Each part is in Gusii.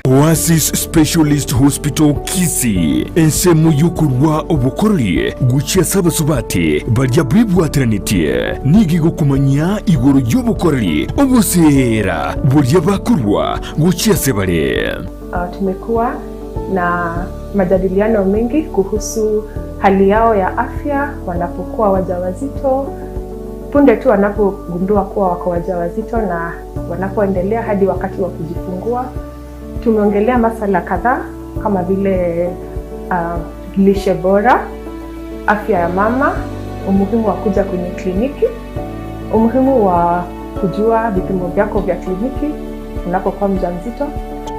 Oasis Specialist Hospital Kisii, ensemo y'okorua obokoreri gochia ase abasubati baria bebwateranetie, nigo egokomanyia igoro y'obokoreri oboseera boria bakorua gochia ase bare. Tumekuwa na majadiliano mengi kuhusu hali yao ya afya wanapokuwa wajawazito, punde tu wanapogundua kuwa wako wajawazito na wanapoendelea hadi wakati wa kujifungua. Tumeongelea masala kadhaa kama vile uh, lishe bora, afya ya mama, umuhimu wa kuja kwenye kliniki, umuhimu wa kujua vipimo vyako vya kliniki unapokuwa mjamzito.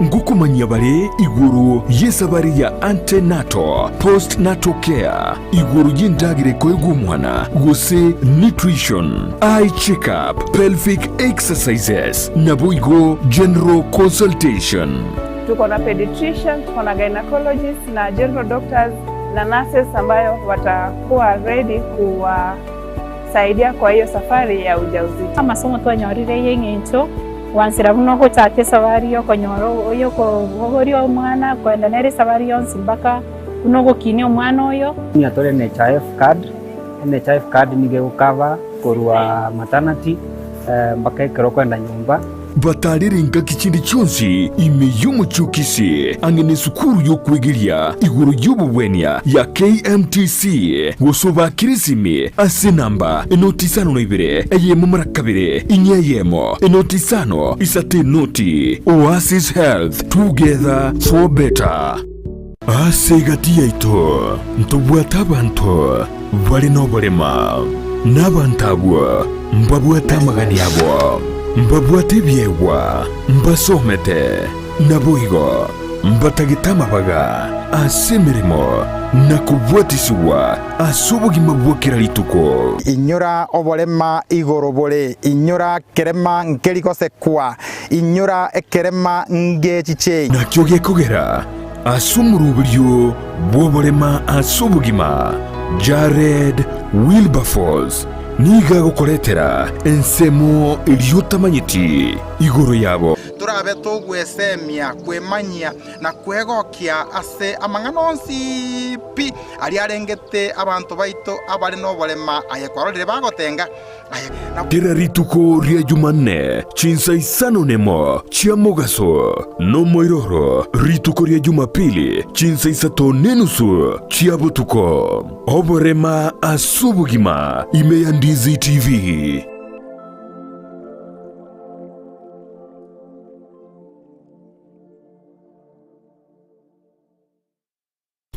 Ngokomanyia bare igoro y'esabari ya antenatal, postnatal care, igoro y'endagera ekoegwa omwana, gose nutrition, eye check-up, pelvic exercises, naboigo general consultation. Tuko na pediatrician, tuko na gynecologist na general doctors na nurses ambayo watakuwa ready kuwasaidia kwa hiyo safari ya ujauzito. Amasomo twanyorire y'eng'encho gwansera buna ogochaka esabari y'okonyora y'okobogoria omwana koenda nere esabari yonsi mpaka buna ogokinia omwana oyo. Nigo tore NHIF card, NHIF card nigo egocover korwa maternity mpaka ekero okoenda nyomba. Batarire engaki chinde chionsi ime y'omochie o Kisii ang'e nesukuru y'okwegeria igoro y'obogwenia ya KMTC gose obakire esimi ase enamba enoti isano na ibere eyemo mara kabere inye eyemo enoti isano isato enoti. Oasis Health, together for better. Ase egati yaito ntobwate abanto bare noborema, na abanto abwo mbabwate amagani abo, mbabwate ebiegwa, mbasomete, naboigo mbatagete amabaga ase emeremo na kobwatisigwa ase obogima bwa kera rituko. Inyora oborema igoro bore, inyora kerema nkeri gosekwa, inyora ekerema ngechichei. Nakio gekogera ase omoroberio bw'oborema ase obogima, Jared Wilberforce nigo agokoretera ensemo eria otamanyeti igoro yabo. Torabe togwesemia, kwemanyia, na kwegokia ase amang'ana onsi pi aria arengete abanto baito abare noborema, aye kwarorire bagotenga, aye na. Kera rituko ria Jumanne chinsa isano nemo chia mogaso, nomoiroro rituko ria Jumapili chinsa isato nenusu chia botuko. Oborema ase obogima ime ya Ndizi TV.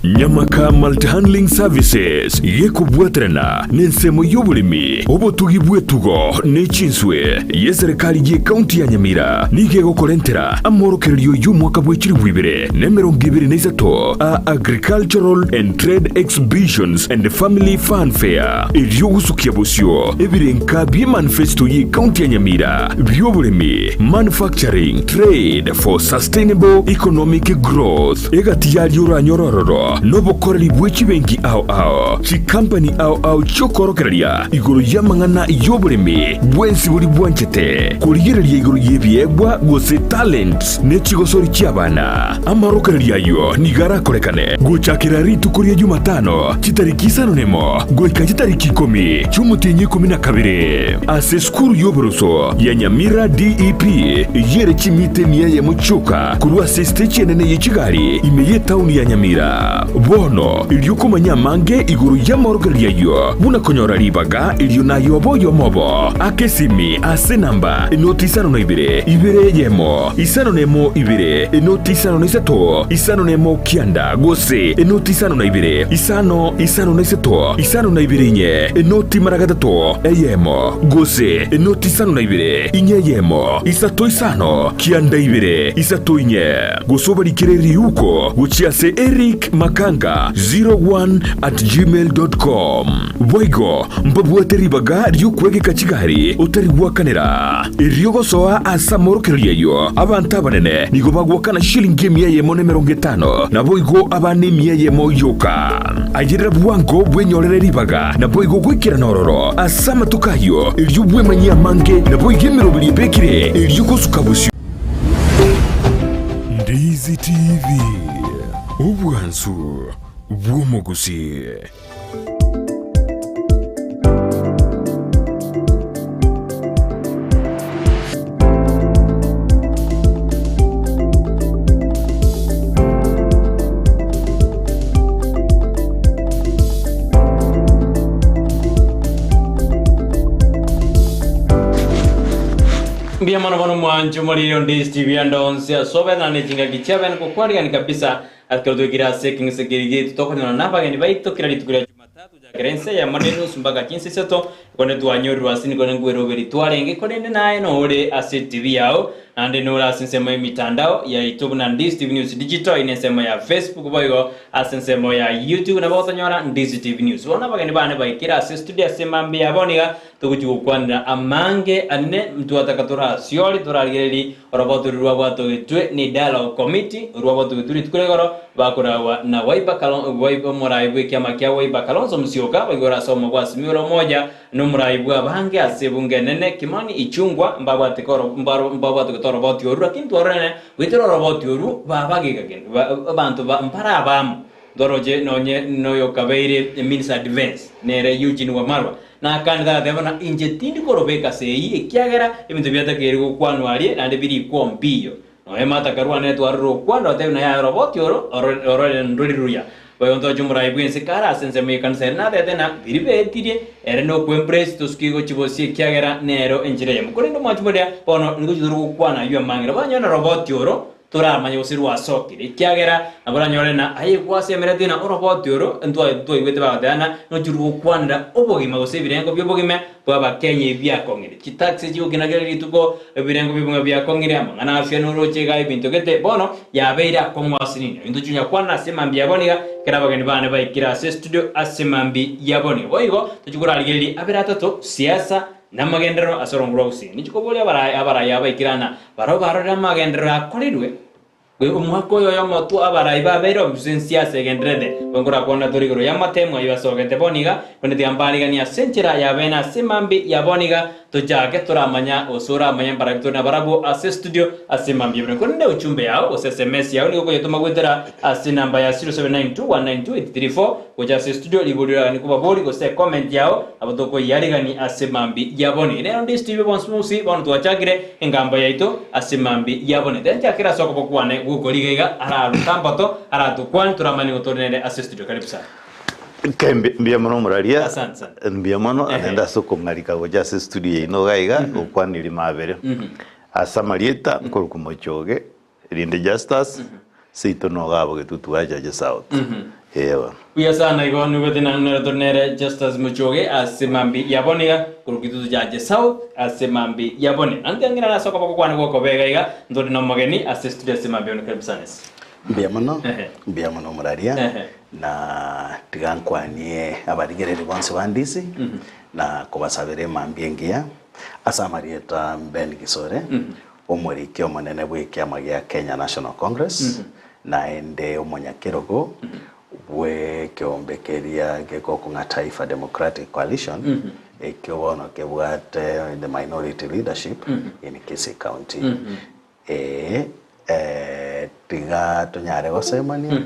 Nyamaka Multihandling Services gekobwaterana nensemo y'oboremi, obotugi bw'etugo ne chinswe y'eserekari y'ecounty ya Nyamira nigo egokorentera amorokererio y'omwaka bwe chilifu ibere na emerongo ebere na isato a Agricultural and Trade Exhibitions and Family Fun Fair erio gosukia bosio ebirenka bi'emanifesto y'ecounty ya Nyamira bi'oboremi, Manufacturing, Trade for Sustainable Economic Growth. Egati yaria oranyore ororo nobokoreri bwe chibenki ao ao, chikampani ao ao chi'okorokereria igoro y'amang'ana y'oboremi bwensi boria bwanchete korigereria igoro y'ebiegwa gose talents ne chigosori chi'abana. Amarokererio ayio nigo arakorekane gochakera rituko ria Jumatano chitariki isano nemo goika chitariki ikomi chi'omotienyi ikomi na kabere ase esukuru y'oboroso ya Nyamira DEP eyio ere chimita emia eyemo chioka Korwa ase esitechi enene ye chigari ime y'etauni ya Nyamira. Bono erio komanya amange igoro y'amorokererio ayio, buna konyora ribaga erio naye obe oyomo obo, aka esimi ase enamba enoti isano na ibere, ibere eyemo, isano na emo ibere, enoti isano na isato, isano na emo kianda, gose enoti isano na ibere, isano, isano na isato, isano na ibere inye, enoti mara gatato, eyemo, gose enoti isano na ibere, inye eyemo, isato isano, Kianda ibere, isato inye, gose obarikere riuko gochia ase Eric Makanga 01 at gmail dot com. Boigo mbabwate ribaga ri'okwegeka chigari otari gwakanera. Erio gosoa ase amorokererio ayio, abanto abanene nigo bagwakana shilingi emia eyemo na emerongo etano, naboigo abana emia eyemo yoka. Ayerera bwango bwenyorere ribaga, naboigo goikerana ororo ase amatuko ayio, erio bwemanyie amange, naboigo emeroberi ebekire, erio gosuka bosio. Ndizi TV, obwansu bw'omogusii. Mbuya mono bono mwanche omoriri onde Steve ande onsi ase obene ne chingaki chiabene gokwarigani kabisa ase kero twekire ase ekeng'ese keria giaito tokonyora na abageni baito kera rituko ria Jumatatu gochakera ense eyemo ne enusu mpaka chinsa isato Korende twanyorire ase nigo nkweroberi twarenge, korende naye nore ase etibi yao, naende nore ase ensemo y'emitandao yaito buna Ndisi TV News Digital, ine ensemo ya Facebook boigo ase ensemo ya YouTube nabo gotonyora Ndisi TV News. Bono abageni bane baikire ase estudio ase mambia ya bono iga togochia gokwanera amange ane ntwataka torasiori torarigererie Oroboto oru rwabwatogetwe ne Dialogue Committee, orwabwatogetwe rituko ria igoro, bakoragwa na Wiper Kalonzo, omorai bw'ekiama kia Wiper Kalonzo Musyoka, baigoro ase omo bwa Azimio la Umoja, na omorai bw'abange ase ebunge enene Kimani Ichung'wa, mbabwate koro mbaro mbabwatogete oroboti oru, lakini twarorene goetera oroboti oru babagega kende ba abanto ba mbare abamo. Ntoroche nonye noyokabeire Minister of Defence, nere Eugene Wamalwa, Nakande tagateba buna, Inche tindi korobeka ase eyio, ekiagera ebinto biatakeire gokwanwa aria, naende birikwe mbiyo. Nonya Martha akarwana etwarire okwana, ogateba buna, Yaya, oroboti oro orore ndori ruya. Boigo ntoche omorai bw'ense kare ase ensemo y'ekanisa ere natete ng'a biria betirie, ere nokwembrace tosuke gochia bosio ekiagera nero enchera eyemo. Korende omwanchi boria bono nigo tore gokwana ayio amang'ina. Banyore oroboti oro Toramanye gose rwasokire, ekiagera nabo oranyore ng'a aye gwasemeretie ng'a oroboti oro ntwaigwete bagoteba ng'a nochire gokwanera obogima gose ebirengo bi'obogima bw'Abakenya ebi biakong'ire. Chitaxi chigokina kera rituko, ebirengo bi'obogima biakong'ire, amang'ana a afya noroche iga ebinto gete bono yabeire akong'u ase nini. Intwe tonya kwana ase mambia ya bono iga, ekero abageni bane baikire ase estudio ase mambia ya bono iga. Boigo tochia korarigereria abere atato, siasa, Namagenderero ase orongo rwa gusii. Ninche koboria abarai abarai aba baikire ana, barabwo barorire amagenderero akorirwe, gwe omwaka oyo oyomo tu abarai babeire obibisa ense ase egendererete. Bwe nkorakwana tore igoro y'amatemo ayio asogete bono iga, korende tiga mbariganie ase enchera y'abeene ase mambia ya bono iga, tochake toramanya gose oramanye mbarabwo tore nabarabwo ase estudio ase mambia ya bono. Korende ujumbe yao gose sms yao nigo okoyetoma goetera ase enamba ya 0792192834 Gocha ase estudio riborio riane kobabori gose ecomment yao nabo tokoyiarigani ase mambi ya boni. Rero ndi Steve bonsi bonsi bono twachakire engambo yaito ase mambi ya boni. Tenchakire ase okoboko kwane gwokoriga iga araruta mbato aratokwane toramanye nigo tore nere ase estudio. Karibu sana. Okay, mbuya mono omoraria. Asante sana. Mbuya mono Ehe. naende ase okong'arika gocha ase estudio yaino iga iga gokwanera mabere. Ase amarieta nkorokwa Mochoge Erinde Justus, seito nogo abo getutu gachache South. Ee bono. Buya sana igo nigo nere tore nere Justus Muchoge ase mambi ya bono iga korwa kitutu chache South ase mambi ya bono. Naende tiang'ina ase okoboko kwane gwokobega iga ntore na omogeni ase studio ase mambi ya bono karibu sana ase. Mbuya mono, Ehe. mbuya mono omoraria, Ehe. na tiga nkwanie abarigereria bonsi ba Ndisi, na kobasabera emambia engiya, ase amarieta Ben Gisore, Omoriki omonene bw'ekiama gia Kenya National Congress, naende omonyakerogo bw'ekeombe keria gekokong'a Taifa Democratic Coalition, ekio bono kebwate the minority leadership in Kisii County. Ee, tiga tonyare gosemania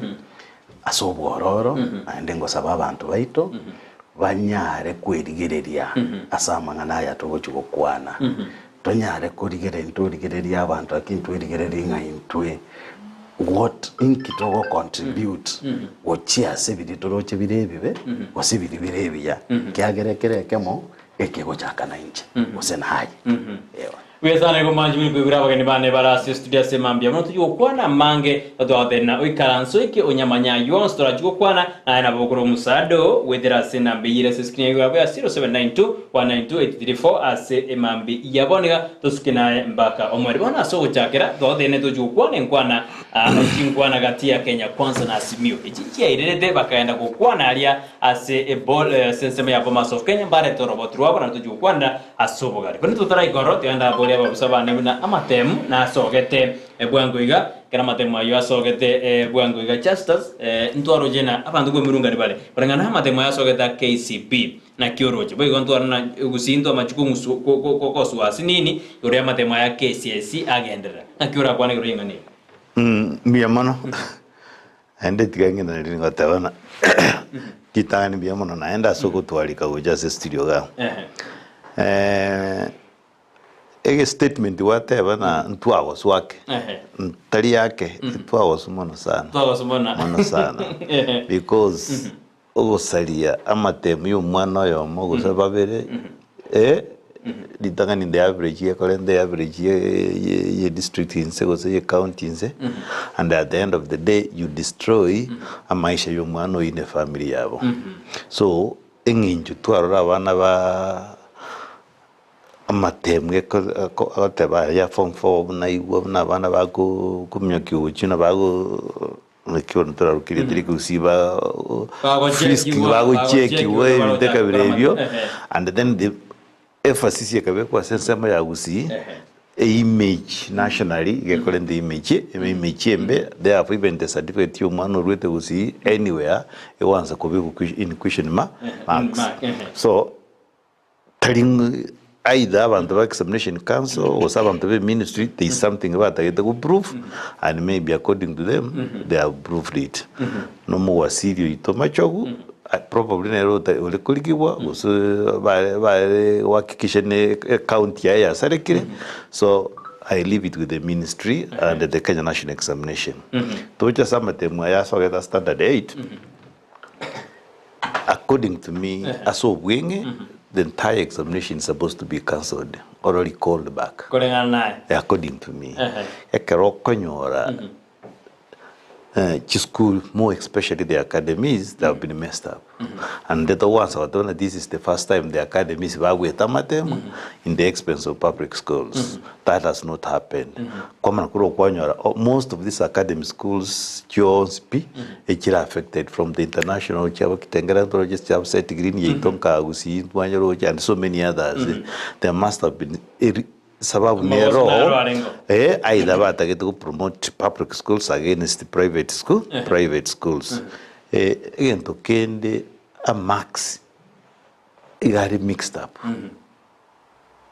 ase obwororo, naende ngosaba abanto baito banyare kwerigereria ase amang'ana aya togochia gokwana. Tonyare korigereria ntorigererie abanto lakini twerigererie ng'a intwe what inki togo contribute gochia ase biria toroche bire ebibe gose biria bire ebiya ekiagera ekero ekemo ekegochaka nainche gose naye eeh. Buya sana igo manche buna koigura abageni bane bare ase studio ase mambia mono tochie gokwana amange twagotebia oikaranse oike onyamanye ayio onsi torachie gokwana naye nabo okore omosaada oo goetera ase enamba eyio ere ase escreen yago yabo ya 0792 192 834 ase emambi ya bono iga tosuke naye mpaka omoerio. Bono ase ogochakera twagotebia tochie gokwana enkwana chinkwana gati ya Kenya Kwanza na Azimio echi chiairerete bakagenda gokwana aria ase ase ensemo ya Bomas of Kenya mbarete oroboti rwabo naende tochie gokwanera Ase obogare. Korende totaraika ororo, tiga ndaborie ababusa bane buna amatemu nasogete bwango iga, ekero amatemu ayio asogete bwango iga Justus, ntwaroche na abanto bw'emerungani bare, koreng'ana na amatemu ayo asogete a KCB. Naki oroche? Boigo ntware na gusii intwe amachiko ng'usu kosua ase nini igoro y'amatemu aya KCSE agenderera. Naki orakwane igoro y'eng'ana eye? Mbuya mono, naende tiga ng'ende naende nigoteba ng'a ritang'ani mbuya mono naende ase ogotwarika gocha ase estudio igaa. Egestatement gwateba ng'a ntwagoswa ake, tari ake, ntwagoswa mono sana, mono sana because Ogosaria amatemu y'omwana oyomo gose babere, eh, ritang'ani the average ekorenta eaverage ye district inse gose ye county inse, and at the end of the day you destroy amaisha ya omwana oyio na efamiri yabo. So, eng'encho twarora abana ba amatemu agoteba aya form four buna aigwa buna abana bakominyokia ogochia buna bago. Naki bono torarukerie tiri gosiba Bagochekigwa, bagochekigwa ebinto bagochaka ekabira gokora ebio ehe. and then the emphasis ekabekwa ase ensemo ya Gusii Ehe. eimage nationally gekorenta image image embe therefore even the certificate ya omwana orwete Gusii anywhere egoansa kobekwa in question marks Mark, ehe. so Tari ng'a either abanto ba examination council gose abanto be ministry there is something batagete go prove and maybe according to them they have proved it. Na omowasiri oito Machogu probably nere ota ore korigigwa gose bare bare gohakikisha ne ecounty yaye yasarekire so I leave it with the ministry and the Kenya National Examination. Toche ase amatemo aya asogete standard 8. According to me, ase obweng'e, the entire examination is supposed to be cancelled or recalled back. Koreng'ana naye. According to me. Ehe. Ekero okonyora chischool more especially the academies they have been messed up. And togwansa goteba ng'a this is the first time the academies bagwete amatemo in the expense of public schools. That has not happened. Kwamana korwa okwanyora most of these academy schools chionsi pi echire affected from the international chiabo Kitengela ntoroche chiabo Set Green yaito nka Gusii ntwanyoroche and so many others there must have been eri sababu Amagoso nero naro arengeo. eh either batagete go promote public schools against private school private schools eh egento kende amarks iga are mixed up.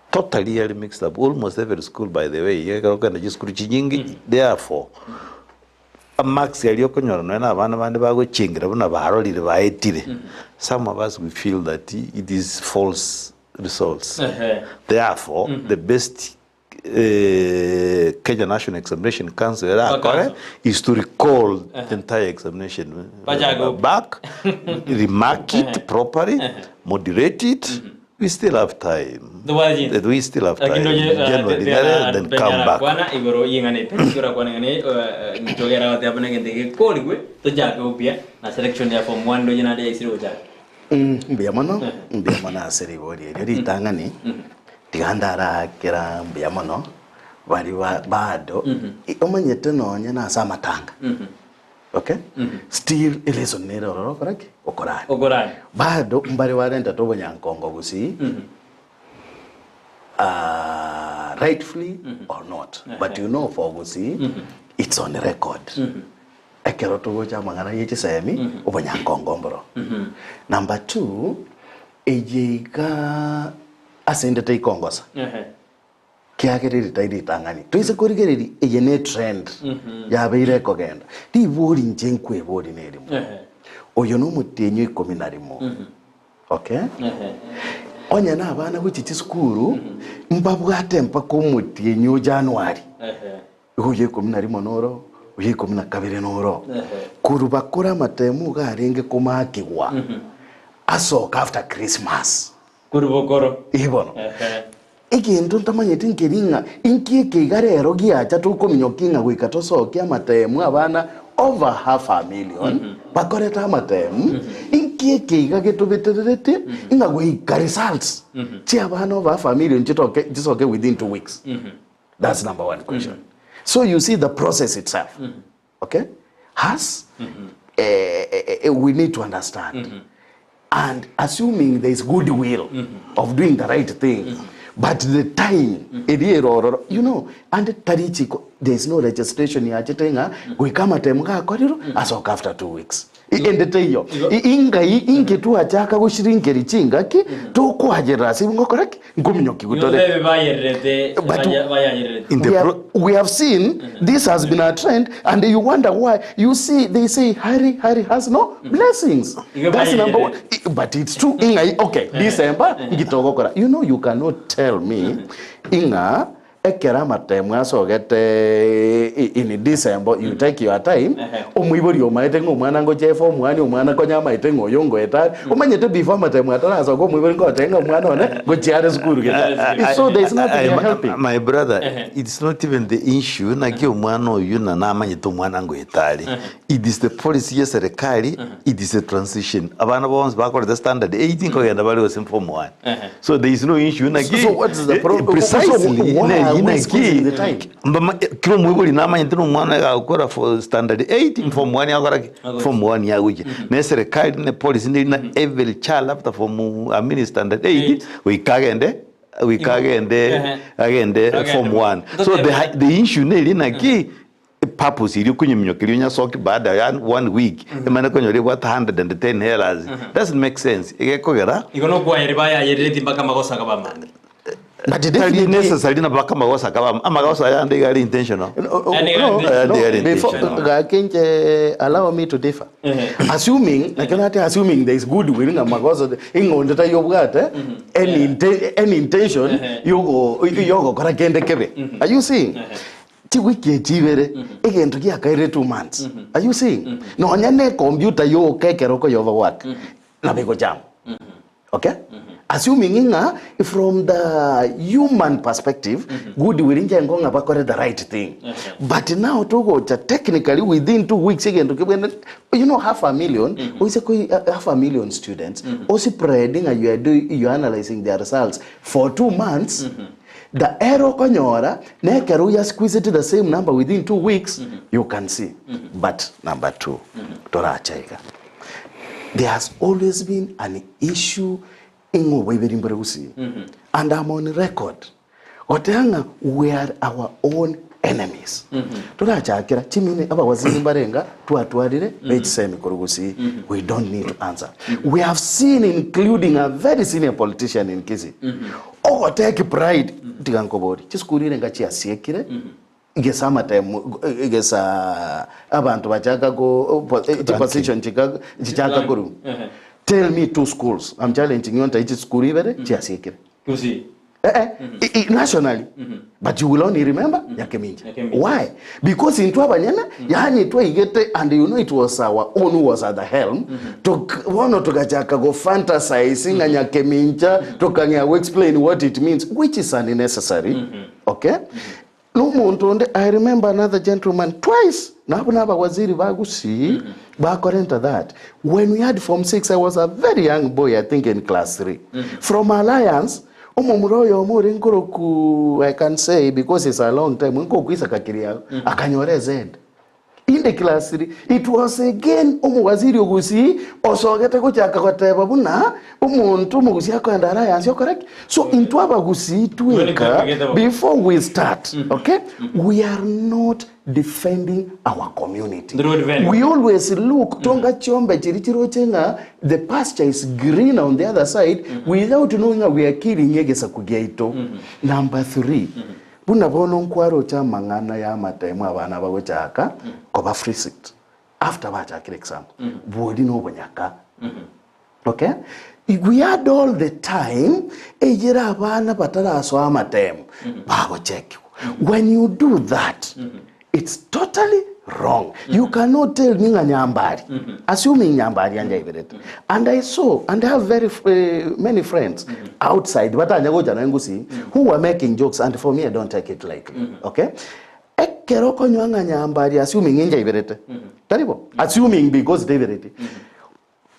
Totally are mixed up almost every school by the way iga ekero okogenda chisukuru chinyinge therefore amarks aria okonyora nonya na abana bande bagochengera buna barorire baetire some of us we feel that it is false results therefore the best Kenya National Examination Council erakore is to recall the entire examination back remark it properly moderate it We still have time. Tobwate chinsa. We still have time. Lakini oye, eh, January te- nere, then te- come back. Kwana igoro y'ing'ana epesi orakwana ng'ana eh, nchogera goteba buna egento gekorigwe tochake upya na selection ya form 1 ndoche naende yaisire gochaka. Mbuya mono, mbuya mono ase ribori erio ritang'ani, tiga ndaraakera mbuya mono baria ba bado, omanyete nonye nase amatanga. Okay? Still eleson nere ororo okora ki? Okorania. Okorania. Bado mbare barentete obonyankongo gusii ah, rightfully or not. But you know for gusii it's on record. Ekero togocha amang'ana ye chisemi obonyankongo mboro. Number two, eye iga ase inde teikongosa. Kiagera eri tari ritang'ani toise korigereria, eye ne trend yabeire ekogenda. Ribori inche nkwebori nerimo, oyo nomotienyi o ikomi na rimo, okay? Onye na abana gochia chisukuru mbabwate mpaka omotienyi o January, igo oyo ikomi na rimo noro, oyo ikomi na kabere noro. Korwa bakore amatemu iga arenge komakigwa asoke after Christmas. Korwa bokoro. Ee bono. Egento ntamanyeti nkeri ng'a inki eke iga rero giacha tokominyokia ng'a goika tosokie amatemu abana over half a million bakorete amatemu, inki eke iga getobetererete ng'a goika results chia abana over half a million chitoke chisoke within 2 weeks? That's number one question. So you see the process itself, okay, has we need to understand and assuming there is goodwill of doing the right thing, but the time eri erororo and tari chiko, there is no registration yachete ng'a goika amatemu gakorirwe asoka after 2 weeks. Ende teiyo. Ingai inki twachaka goshirinkeria chingaki tokoayerera ase ngokora ki? Nkominyokiwa tore. Nigo bayererete But bayayererete. In the we have, pro- we have seen this has been a trend and you wonder why. You see, they say hurry, hurry has no blessings. Igo That's number one. bayererete. But it's true. Ingai, okay, December, ngitogokora. You know, you cannot tell me, inga, Ekero amatemo asogete in December, you take your time, omoibori omaete ng'a omwana ngochia eform one, omwana konya amaete ng'a oyo ngoeta are, omanyete before amatemo atarasoka omoibori ngoteba ng'a omwana one ngochia are sukuru gete. So there is nothing you are helping. My brother, it's not even the issue naki omwana oyio na namanyete omwana ngoeta are. It is the policy ye serikali, it is a transition. Abana bonsi bakorete standard 8 nkogenda bare gose form 1. So there is no issue naki So what is the problem? Precisely So why are we naki squeezing the time? mbama kila omoibori namanyete na omwana oye agakora for standard 8 form 1 agokora ki? Form 1 yagochia. Ne serikali ne policy neri na every child after form I mean standard 8 goika agende goika agende agende form 1. So the the issue neri naki Epurpose eria okonyeminyokeria onyasoke baada ya one week emane konyora ebwate 110 errors doesn't make sense egekogera Igo nokwayeri bayayereretie mpaka amagoso akaba amange. But tari definitely necessary na mpaka amagoso akaba amagoso aya ande iga are intentional. No, Yaani no, Aya no, ande are before intentional. gaki inche allow me to differ. Assuming nakio nate assuming there is goodwill ng'a magoso ing'onde taiyo obwate any inte- any intention yogo yogokora kende kebe. Are you seeing? Chiwiki echi ibere, egento giakairire 2 months. Are you seeing? Nonya ne computer yoka ekero okoyoba goaka, nabo egojama. Okay? Assuming ng'a from the human perspective, goodwill inche nko ng'a bakore the right thing. But now togocha technically within 2 weeks egento kebwene you know half a million, oise koi half a million students, ospreading you are doing you are analyzing their results for 2 months. The error okonyora nekero ya squeeze it the same number within 2 weeks, you can see. But number two, torachaiga. There has always been an issue ing'oboiberi mbore gusii. And I'm on record. Goteba ng'a we are our own enemies. Torachakera chimini abawaziri mbarenga twatwarire bechisemi korwa gusii. We don't need to answer. We have seen including a very senior politician in Kisii. Ogoteki pride tiga nkobori chisukuru ire nga chiasiekire gesa amatemu gesa abantu bachaka ko chiposition chika chichaka koru. Tell me two schools. I'm challenging you nta chisukuru ibere chiasiekire. Gusii. Nationally. But you will only remember Nyakemincha. Nyakemincha. Why? Because into abanyene, yani twaigete and you know it was our own who was at the helm. Tuk wono tukachaka go fantasize nga Nyakemincha, tukanya explain what it means, which is unnecessary. Okay? N'omuntu onde I remember another gentleman twice nabo n'abawaziri bagusi bakorenta that when we had form 6 I was a very young boy I think in class 3 from Alliance omomura oyo omore nkoroku I can say because it's a long time nkokwisa kakiria akanyora Z in the class 3 it was again omuwaziri ogusi osogete gochaka goteba buna omuntu omugusi akoenda Alliance okoreki so intwe abagusi tweka before we start okay we are not defending our community Ndiri defending. we always look tonga chombe chiri chiroche ng'a the pasture is green on the other side without knowing ng'a we are killing egesaku giaito number 3 buna bono nkwarocha amang'ana ya amatemo abana bagochaka koba free seat after bachakire exam bwori nobonyaka okay we had all the time ejera abana batarasoa amatemo bagochekiwa when you do that it's totally wrong you cannot tell me ng'a nyambari assuming nyambari anjaiberete and i saw and i have very many friends outside batanya gocha na ngusi who were making jokes and for me i don't take it lightly okay ekero konywa ng'a nyambari assuming injaiberete taribo assuming because daiberete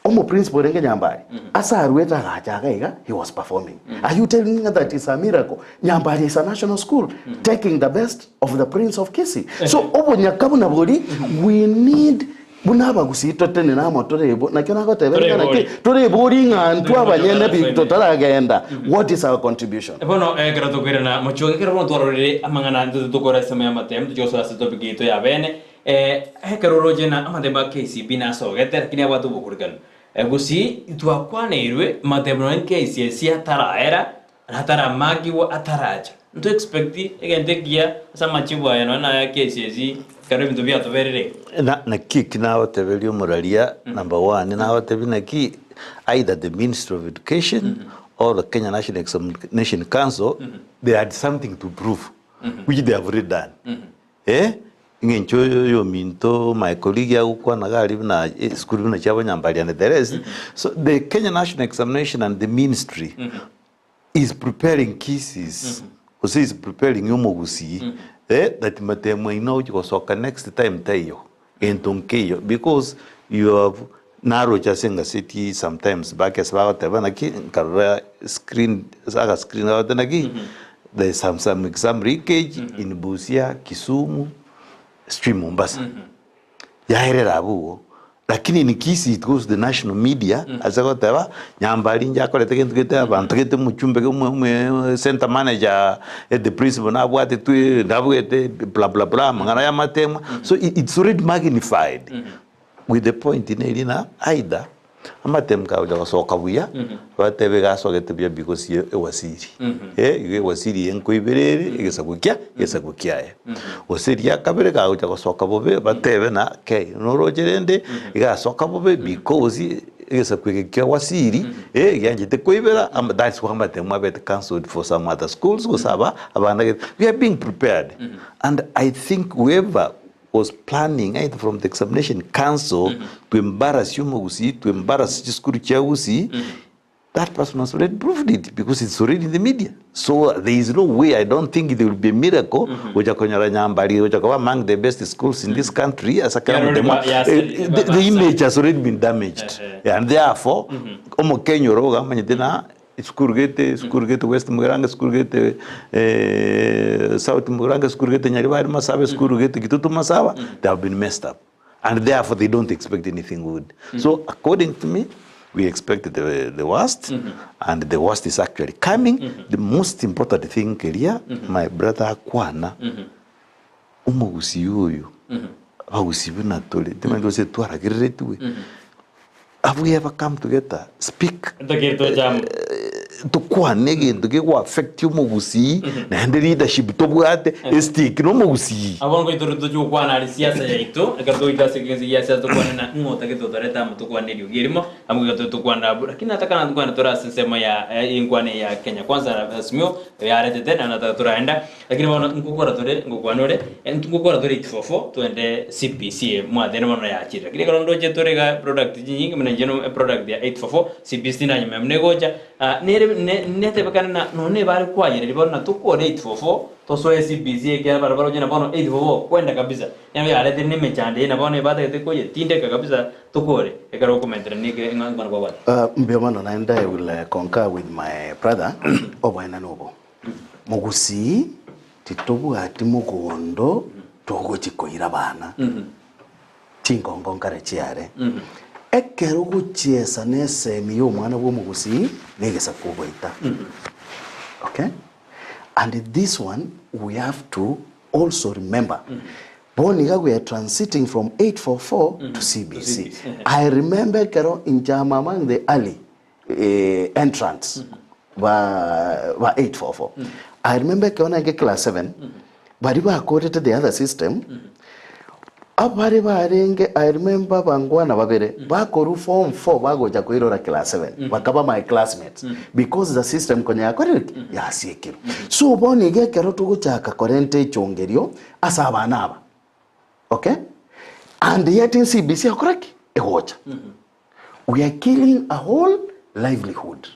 omo principal renge nyambari asa arweta agacha iga he was performing are you telling me that is a miracle nyambari is a national school taking the best of the prince of Kisii so obunyaka buna buri we need buna abagusi totene namo torebo nakio nagotebera Torebori. naki torebori ng'antu abanyene Torebori. bi totaragenda what is our contribution Bono ekero tokwirana mochoge ekero bono twarorire amang'ana ntote tokora esemo ya amatemu tochigosoa ase topic yaito ya bene Eh, ekero oroche na amatembo a KCB nasogete lakini abwate obokurikanu. Eh, gusii twakwaneirwe matebo nonye KCSE ataraera na ataramakigwa ataracha. Nto expect egento ekiya ase amachibu aya nonye naya KCSE ekero ebinto biatoberire iga. Na naki eki nagoteberia omoraria number one nagotebia naki either the ministry of education or the Kenya National Examination Council they had something to prove which they have already done. Eh, eng'encho oyominto my colleague agokwana iga aria buna esukuru buna chia Bonyambari and the rest, so the Kenya National Examination and the ministry is preparing cases gose is preparing omogusii eh, that matemo aino agochia gosoka next time taiyo, gento nkeiyo because you have naroche ase engaseti sometimes back ase bagoteba naki nkarora screen ase aga screen bagoteba naki there is some some exam leakage in Busia, Kisumu, sijui Mombasa. Yaerera abwo igo. Lakini in Kisii it goes to the national media ase goteba Nyambari inche akorete gento gete abanto gete omochumbe omo omo center manager the principal nabwatetwe nabwete bla bla bla amang'ana ya amatemwa so it's already magnified With the point neri ng'a either amatemu kagocha gosoka buya, batebe iga asogete buya because ye ewasiri. Eh, igo ewasiri eye nkoibera ere egesaku kia egesaku kiaye. Gose eria kabere kagocha gosoka bobe batebe ng'a kei noroche rende iga asoka bobe because egesaku eke kia wasiri eh gianchete koibera ama that's why amatemu abete cancelled for some other schools gose aba abana gete. We are being prepared and I think whoever was planning either from the examination council to embarrass omogusii to embarrass chisukuru chia gusii that person has already proved it because it's already in the media so there is no way I don't think there will be a miracle gocha konyora Nyambari gocha koba among the best schools in this country ase kera Yarori motemo ba- ya- eh, the, the image has already been damaged and therefore omokenya oro iga amanyete na Esukuru gete, esukuru gete West Mugirango, esukuru gete South Mugirango, esukuru gete Nyaribari Masaba, esukuru gete Kitutu Masaba, they have been messed up and therefore they don't expect anything good. So according to me, we expect the, the worst and the worst is actually coming. The most important thing keria, my brother akwana, omogusii oyo, abagusii buna tore, timanyeti gose twaragereretwe, Have we ever come together speak Ntakiri tochama. tokwane egento kego affect omogusii naende leadership tobwate estick na omogusii. Abwo ngoitoro tochia gokwana aria siasa yaito, ekero togoika ase egense gia siasa tokwane na ng'o otagete otorete amo tokwane eriogi erimo, amo iga tokwana abwo. Lakini nataka natokwane tore ase ensemo ya enkwana eye ya Kenya Kwanza Azimio yaretete naende nataka toraenda. Lakini bono nkokora tore, ngokwana ore, nkokora tore 844 twende CBC mwatene bono yachire. Lakini ekero ndoche tore iga product chinyinge buna inche no product ya 844 CBC nanyuma buna egocha, ah, nere ne netebekane na nonye bare kwayereria bono na tokore 844 tosoe CBC ekiagera bare baroche na bono 844 kwenda kabisa. Nabo yaretire na emechando eye na bono ebatagete koyetindeka kabisa tokore ekero okomentera neke ng'a nkwana kwabwate. Uh, mbuya mono naende I will uh, concur with my brother oboenani obo Mogusii titobwati mogondo togochi koira abana, chingongo nkare chiare. Ekero ogochiesa nesemi y'omwana bw'omogusii negesaku ogoita. Okay? And this one we have to also remember. Bono iga we are transiting from 844 to CBC. I remember ekero inche am among the early entrants ba ba 844 I remember ekero narenge class 7 baria bakorete the other system abare barenge I remember abangwana babere bakorwa form 4 bagocha koirora class 7 bakaba my classmates because the system konya yakorire ki yasiekirwe so bono iga ekero togochaka korenta echongerio ase abana aba okay and yet in CBC ekora ki egocha We are killing a whole livelihood.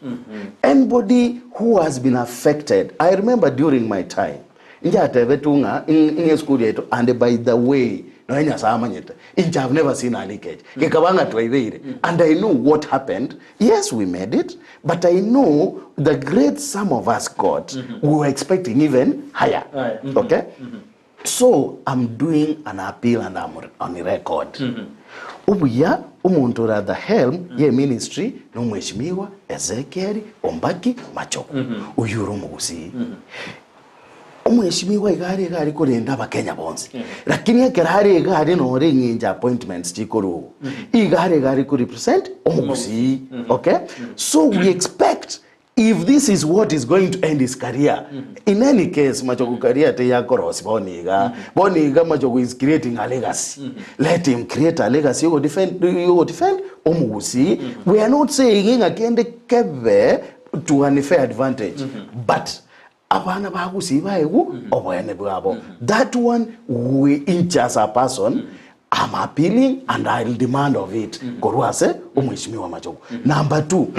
Anybody who has been affected, I remember during my time, njatebetu ng'a ng'a esukuru yaito and by the way nonya Nyasaye amanyete inche have never seen a leakage gekaba ng'a twaibeire and I know what happened yes we made it but I know the grade some of us got we were expecting even higher Higher. okay So am doing an appeal and am on record. Obuya omonto ore at the helm ye ministry no mweshimiwa Ezekiel Ombaki Machogu. Oyio ore omogusii. Omweshimiwa iga are iga are korenda abakenya bonsi, lakini ekero are iga are nore eng'encho appointments chikorwa ogo, iga are iga are ko represent omogusii, okay? So we expect if this is what is going to end his career, in any case Machogu career teyakorosia bono iga, bono iga Machogu is creating a legacy, let him create a legacy yogo defend yogo defend omogusii, we are not saying ng'a kende kebe to unfair advantage, but Abana ba Gusii baegwe oboene bwabo. That one we inche as a person am appealing and I'll demand of it korwa ase omweshimiwa Machogu. Number two,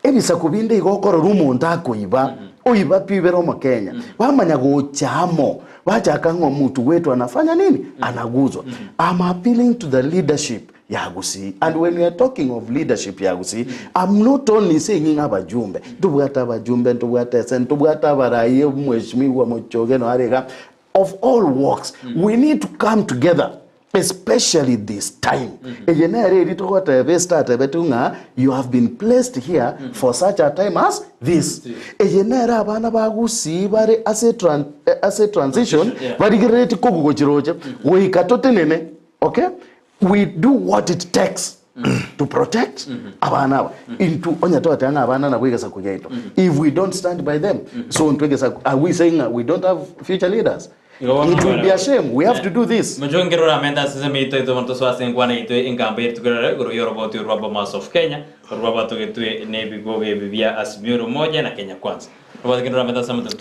ebisaku binde igo okorora omonto akoiba, oiba pi ibere omokenya, bamanya gocha amo, bachaka ng'a omutu gwetu anafanya nini? Anaguzwa. I'm appealing to the leadership ya Gusii and when we are talking of leadership ya Gusii I'm not only saying ng'a abajumbe, ntobwate abajumbe, ntobwate ese, ntobwate abarai, omweshimiwa Mochoge noyo are iga, of all walks we need to come together especially this time. Eye nere eri togoteba Esther atebetigwe ng'a you have been placed here for such a time as this. Eye nere abana ba Gusii bare ase tran ase transition barigereretie kogwa gochia roche goika totenene okay. We do what it takes to protect abana aba. Intwe onye twateba ng'a abana nabwo egesaku giaito, if we don't stand by them, so intwe egesaku, are we saying ng'a we don't have future leaders? It will be a shame, we have to do this. Mochoge nkerore amenta ase ensemo yaito aito bono tosoe ase enkwana yaito engambo ye rituko riarero igoro y'oroboti orwa Bomas of Kenya, orwa rwatogetwe nebigogo ebi bia Azimio la Umoja na Kenya Kwanza. Roboti kerore amenta ase amato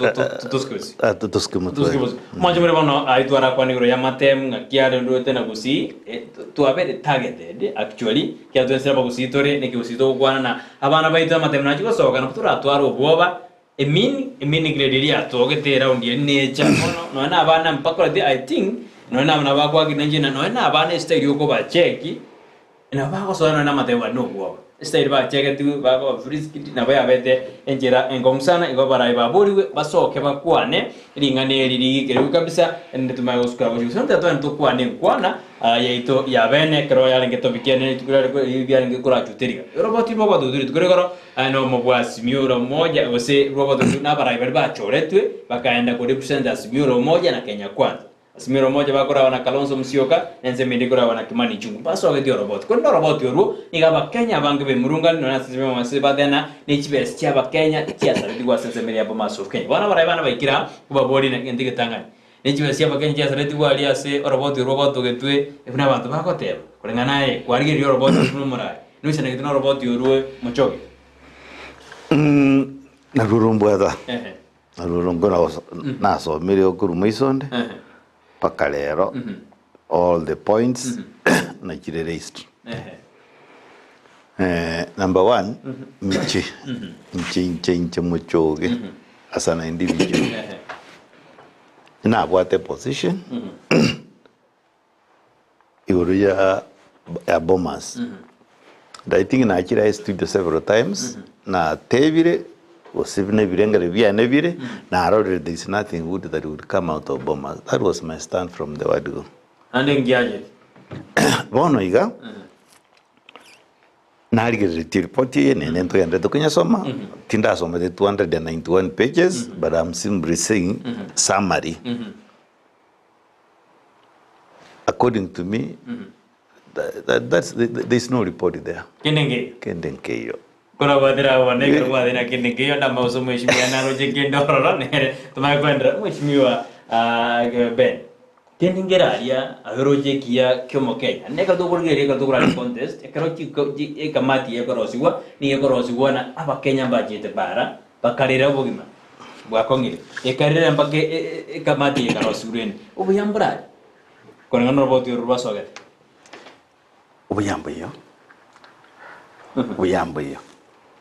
tosuke bosio. Tosuke motwe. Tosuke bosio. Mwanche more bono ayio twarakwana igoro y'amatemu ng'aki are ndwete na gusii twabere targeted actually ekiagera twensi abagusii tore na ekegusii togokwana na abana baito amatemu nachia gosoka nabo toratware obwoba Emean emean grade eria yatogete eround eria necha bono nonya na abana mpakoreti I think nonya na abana bakwagire nainche na nonya na abana estyle yokoba cheki nabo bagosoa nonya na amatebo bare na obwoba. Estyle bachegetigwe bakoba frisked nabo yabete enchera enkong'u sana igo abarai baborigwe basoke bakwane ring'ana eri rigikerigwe kabisa erinde tomanye gosukera gochia gose onte twende tokwane enkwana yaito ya bene ekero yarenge topic ene rituko riare riarenge korachuteria. Oroboti rw'obotutu rituko rigoro Aye nomobua Azimio la Umoja gose rw'obotutu na abarai baria bachoretwe bakaenda ko represent Azimio la Umoja na Kenya Kwanza. Azimio la Umoja bakoragwa na Kalonzo Musyoka na ensemo ende ekoragwa na Kimani Ichung'wa. Mbasogetie oroboti. Korende oroboti orwo nigo abakenya abange bemurungani nonya ase ensemo ase bathena ne chibesa chia abakenya chiasaretigwe ase ensemo eria ya Bomas of Kenya. Bono abarai bane baikire aa nkobaborie na egento egetang'ani. Ne chibesa chia abakenya chiasaretigwe aria ase oroboti orwo rwatogetwe buna abanto bagoteba. Koreng'ana aye kwarigereria oroboti orwo buna omoraai, noisanegete noroboti orwo mochoge. Narwo rombwata, Ehe. narwo ronkora goso nasomire okorwa moiso onde Ehe. mpaka rero all the points nachire raised. Ehe. Number one, inche, inche inche inche mochoge as an individual. Ehe. Nabwate position igoro ya ya Bomas. And I think nachire aye studio several times, natebire gose buna ebirengero biane bire, narorire there is nothing good that would come out of Bomas. That was my stand from the word go. Naende ngiachete. Bono iga, Narigereretie report eye naende ntogenderete konyesoma, tindasomete 291 pages but I'm simply saying summary. According to me, that, that's, there is no report there. Kende nkeiyo. Kende nkeiyo. Korabwatera abwo bono ekero gwathina kende nkeiyo ndamause omweshimiwa naroche kende ororo nere tomanye koenderera mweshimiwa Ben. Kende nkere aria aye oroche ekiya ki'omokenya. Naende ekero tokorigereria ekero tokorara econtest, ekero chiko chi ekamati ekorosigwa, nigo ekorosigwa na abakenya mbachete bara, bakarera obogima bwakong'ire, ekarera mpaka e- e- ekamati eye ekarosigwa rende. Obuya mborare, koreng'ana na oroboti oro rwasogete. Obuya mbuya, obuya mbuya.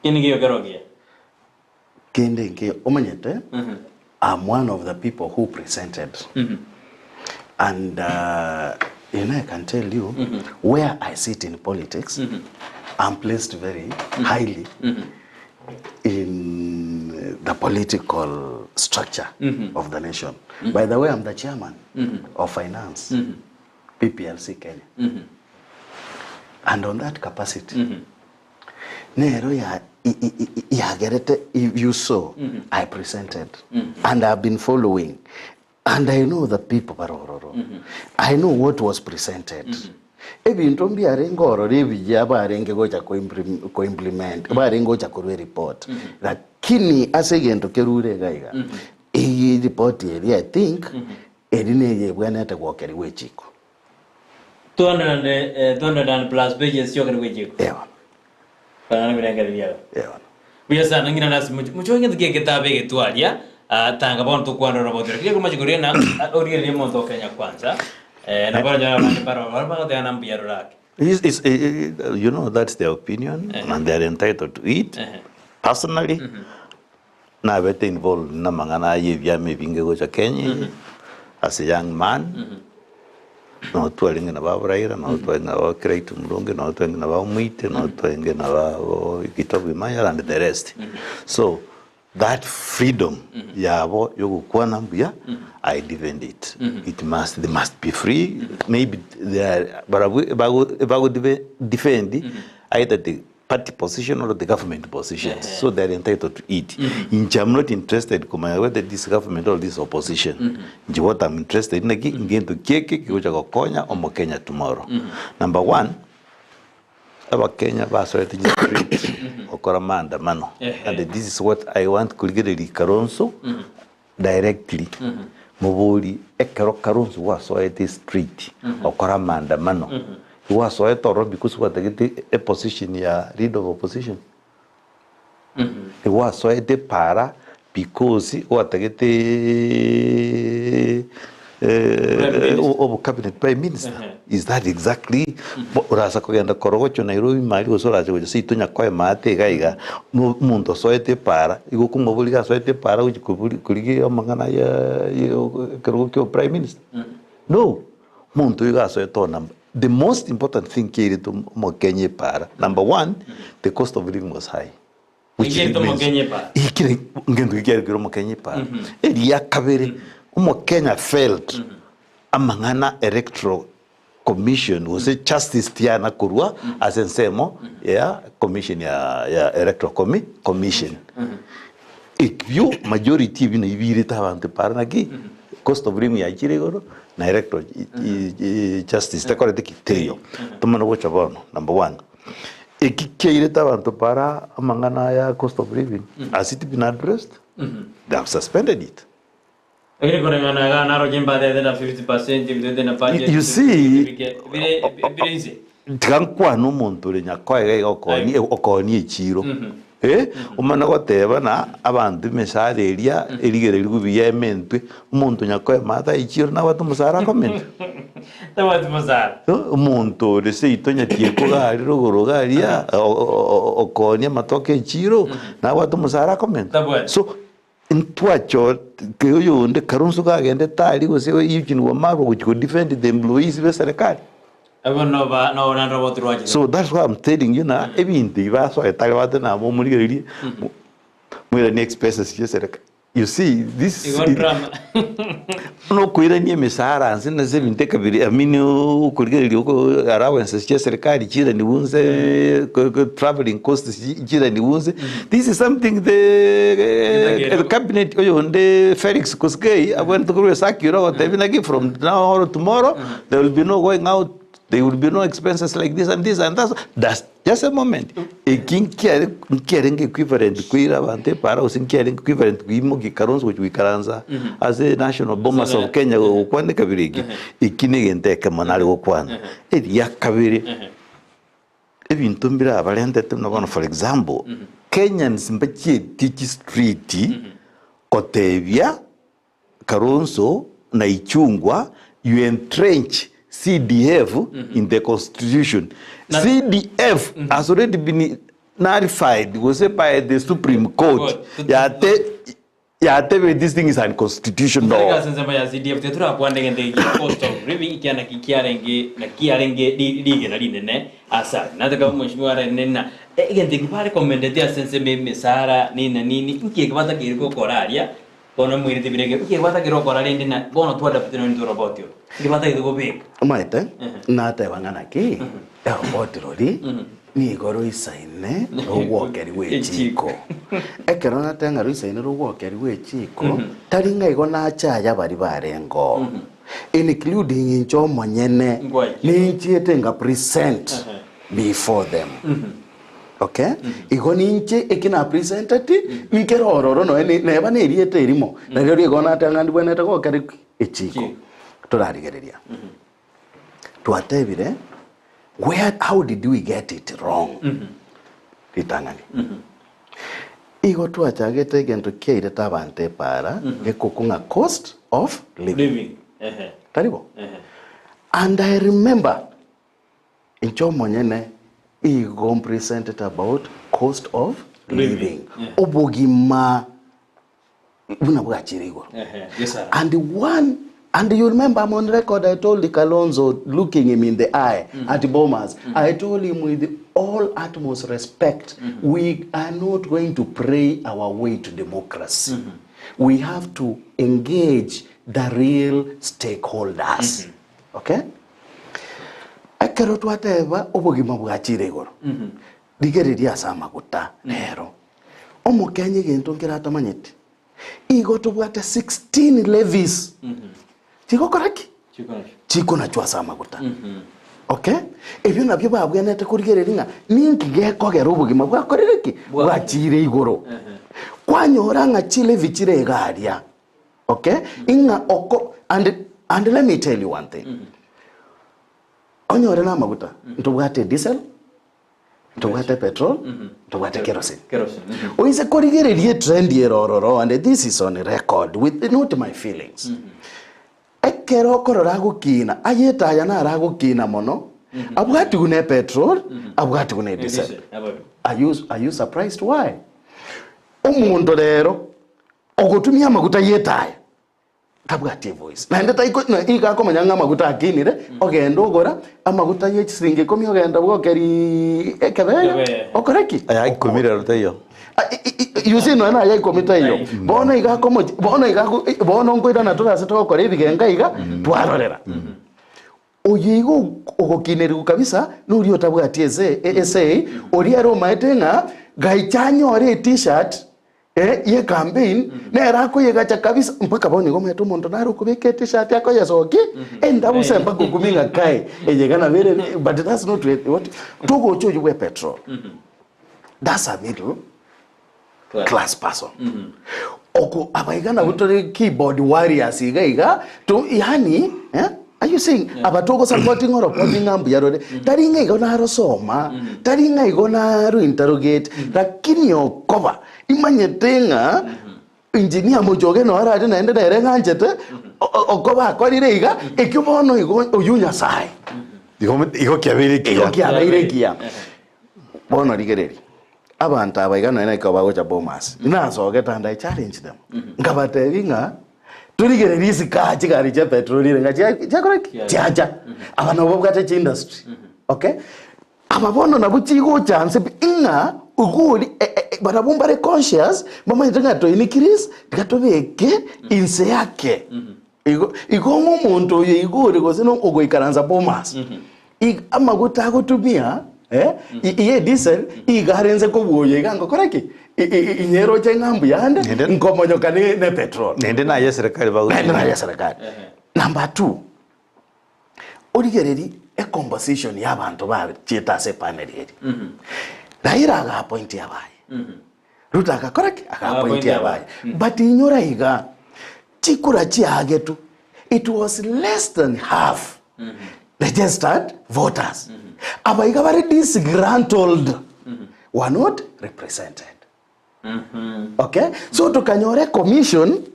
Kende nkeiyo kere okiya. Kende nkiya omanyete I'm one of the people who presented and you know I can tell you where I sit in politics I'm placed very highly in the political structure of the nation. By the way, I'm the chairman of finance, PPLC Kenya. And on that capacity, nero ya Yagerete if you saw I presented and I have been following and I know the people bare ororo. I know what was presented. Ebinto mbiarenge ororo ebiya barenge gocha ko implement barenge gocha korwa ereport. Lakini ase egento kerure iga iga, eye report eria I think eri neye ebwenerete gokerigwa echiko. 200 and, 200 and plus pages chiokerigwa echiko. Eeh bono. Bana nebirengererio biabo. Eeh bono. Buya sana ng'ina nasi moch mochoe ngento ki egetabu egetwaria ah, tanga bono tokwana oroboti oro. Keri okomachi koria na origererie omonto o Kenya kwanza eh, nabo oranyore abande mbaro baria bagoteba ng'a mbuya rore ake. Is, is, eh, eh, you know that's their opinion and they are entitled to it. Personally, nabete involved namang'ana aye ebiama ebinge gocha Kenya eye, as a young man, nabo twarenge nabo Abraira, nabo twarenge nabo Kiraitu Murungi, nabo twarenge nabo Omwite, nabo twarenge nabo Kitobu Imanyara and the rest. So that freedom yabo yogokwana mbuya, I defend it. It must, they must be free, maybe they are barabwo bago bago defend either the party position or the government position so they are entitled to it. Inche am not interested komanya whether this government or this opposition. Inche what am interested naki ngento ki eke kegocha gokonya omokenya tomorrow. Number one, abakenya basoete chistreet gokora maandamano and this is what I want korigereria Kalonzo directly mobori ekero Kalonzo gwasoete street gokora amaandamano gwasoete ororo because gwatagete e position ya leader of opposition gwasoete para because gwatagete obo cabinet prime minister is that exactly orasa kogenda korogochwa Nairobi mari gose orache gocha seito nyakoe maate iga iga omonto osoete epaara, igo okomoboria iga asoete epaara gochia kobori korigia amang'ana ya ekerogo kia oprime minister? No, omonto oyo iga asoete oo number the most important thing kiairete omokenya epaara, number one, the cost of living was high, which Ekiairete means omokenya epaara. ekere ngento kiarekire omokenya epaara. Eria kabere, omokenya felt amang'ana electoral Commission gose justice tiana korwa ase ensemo ya commission ya ya electoral commi commission. Ebio majority ebio nabio biirete abanto epara naki cost of living yachire igoro na electoral justice tekoreti ki? Teiyo. Tomanye gocha bono number one, eki kiairete abanto para amang'ana aya cost of living has it been addressed? They have suspended it. Lakini koreng'ana iga naroche mbatete na 50% mbitete na budget You see, bike bire bire inse. Tiga nkwane omonto ore nyakoe iga iga okooni okooni echiro eh, omana goteba na abanto emesara eria erigererigwe buya ementwe, omonto nyakoe maate aye echiro nabwate omosara akomentwa? Tabwati mosara. Omonto ore seito nyatieko iga aria rogoro iga aria okoonia amatoke echiro nabwate omosara akomentwa? Tabwati. So Ntwachore oyonde Kalonzo kagendete aria gose Eugene Wamalwa gochia ko defend the employees be serikali. Abwo noba noborande roboti rwachire. So that's why I'm telling you na ebinto ebi basoete aria bate nabo omorigererie moiranie expenses chia serikali. You see this Igo drama. nokoirania emesara nse nase ebinto ekabiri I mean okorigereria oko allowances chia serikali chiiraniwe nse travelling costs chiiraniwe nse this is something the cabinet oyonde Felix Koskei abwenerete korwa esakira ogotebia naki from now or tomorrow there will be no going out there will be no expenses like this and this and that that's Just a moment, eki nkiare nkiarenge equivalent koira abanto epaara gose nkiarenge equivalent koimokia Kalonzo gochia goikaransa ase National Bomas of Kenya gokwana ekabira eke, eki na egento ekemo nare gokwana. Eria kabere, ebinto mbire abarentete buna bono for example, Kenyans mbachieti chistreet kotebia Kalonzo na Ichung'wa you entrench CDF in the constitution. CDF has already been nullified gose by the Supreme Court yate yatebire this thing is unconstitutional. Tari ase ensemo ya CDF tiga torakwane egento eke gia cost of living ekiagera naki kiarenge naki kiarenge ri rigena rinene ase aya. Nataka omweshimiwa arende ng'a egento eki barecommendete ase ensemo ya emesara nini na nini nki eke batakeire gokora aria Bono moirete birenge, inki gwatagete gokora rende na bono twadapte nonye intwe oroboti oro? Inki batagete gobeka? Omanyete, nateba ng'a naki, eroboti rori, Nigo roisaine rogwokerigwa echiko. Ekero nateba ng'a roisaine rogwokerigwa echiko, tari ng'a igo nache aya baria barenge oo, including inche omonyene, ninchiete nga present before them. Okay? Igo ninche eki na presenteti, nkere ororo nonya ne- neba na erieta erimo, nario rigo nateba ng'a ndibwenerete gokerigwa echiko. Torarigereria. Twatebire where how did we get it wrong ritang'ani igo twachagete egento kiairete abanto epaara gekokwa ng'a cost of living Living. Ehe. tari bo Ehe. and I remember inche omonyene igo mpresented about cost of Living. living Yeah. obogima buna bwachire igoro. Ehe, yes sir. And one, and you remember I'm on record, I told Kalonzo, looking him in the eye at Bomas, I told him with all utmost respect, we are not going to pray our way to democracy. We have to engage the real stakeholders. Okay? Ekero twateba obogima bwachire igoro, rigereria ase amaguta rero. Omokenya egento nkere atamanyeti, igo tobwate 16 levies chigokora ki? Chikonachwa ase amaguta. Okay? Ebio nabio babwenerete korigereria ng'a ninki gekogera obogima bwakorire ki? Bwachire igoro. Kwanyora ng'a chilevi chire iga aria. Okay? Ing'a oko and and let me tell you one thing. Onyore na amaguta, ntobwate diesel, Ntobwate petrol, ntobwate kerosene. Kerosene, mhm. Oise korigereria etrend ere ororo and this is on record with not my feelings. Ekero okorora agokina, aye etaya naro agokina mono, abwatigwe ne petrol, abwatigwe ne diesel. Diesel, ababe. Are you, are you surprised why? Omonto rero ogotumia amaguta y'etaya Tabwati evoice. Naende taiko na iga akomanya ng'a amaguta akinire, ogenda ogora amaguta ye chisiringi ikomi ogenda bwokeri ekebeya, Ekebeya. okore ki? Aya ikomi rero taiyo. Ah, i- i- i- You see nonya naye ikomi taiyo. Bono iga akomochi bono iga ako bono nkoirana tore ase togokora ebigenga iga, twarorera. Oyo igo ogokinerigwa kabisa noria otabwati ese esei, oria ere omaete ng'a gaicha anyore e-tshirt eh, ye campaign nere akoyegacha kabisa mpaka bono igo omanyete omonto nare okobeka e-tshirt akoyesokia endabu se mpaka okumia ng'a kai eye iga nabo ere but that's not what togocha oywo bwa epetrol that's a middle class person oko abaiga nabo tore keyboard warriors iga iga to yani eh, are you seeing aba togosapoti ng'a oropoti ng'a mbuya rore tari ng'a igo narosoma tari ng'a igo naro interrogate lakini okoba imanyete ng'a engineer Mochoge noo arare naende nere ng'anchete o- o- okoba akorire iga ekio bono igo oywo Nyasaye Igo igo kiabeire igo ekiya. kiabeire ekiya bono rigereria Abanto aba iga nonya ekero bagocha Bomas, nasogete and I challenge them, nkabatebia ng'a torigererie isiko aa chigari chia petroli ere ng'a chia- chiakora ki? Chiacha. Aba nabo babwate chiindustry, okay? Aba bono nabo chigocha nse pi ng'a igori e- e- e barabwo mbare conscious, bamanyete ng'a toinikiri tiga tobeke inse yake. Igo igo ng'a omonto oyo igo ore gose no ogoikaransa Bomas, ig amaguta agotumia eh, i- iye diesel, iga arense kobua oyo iga ngokora ki? I- i- i- inyeroche ng'a mbuya ande, Naende- nkomonyoka ne ne petrol. Naende naye eserekari Naende naye bagotumia. eserekari. Number two, origererie ecomposition ya abanto bachiete ase epanel eria. Raila aga appoint abaye. Ruto agakora ki? Aga appoint abaye. But inyora iga, chikura chiagetwe, it was less than half registered voters. Aba iga bare disgruntled were not represented. Okay? So tokanyora ecommission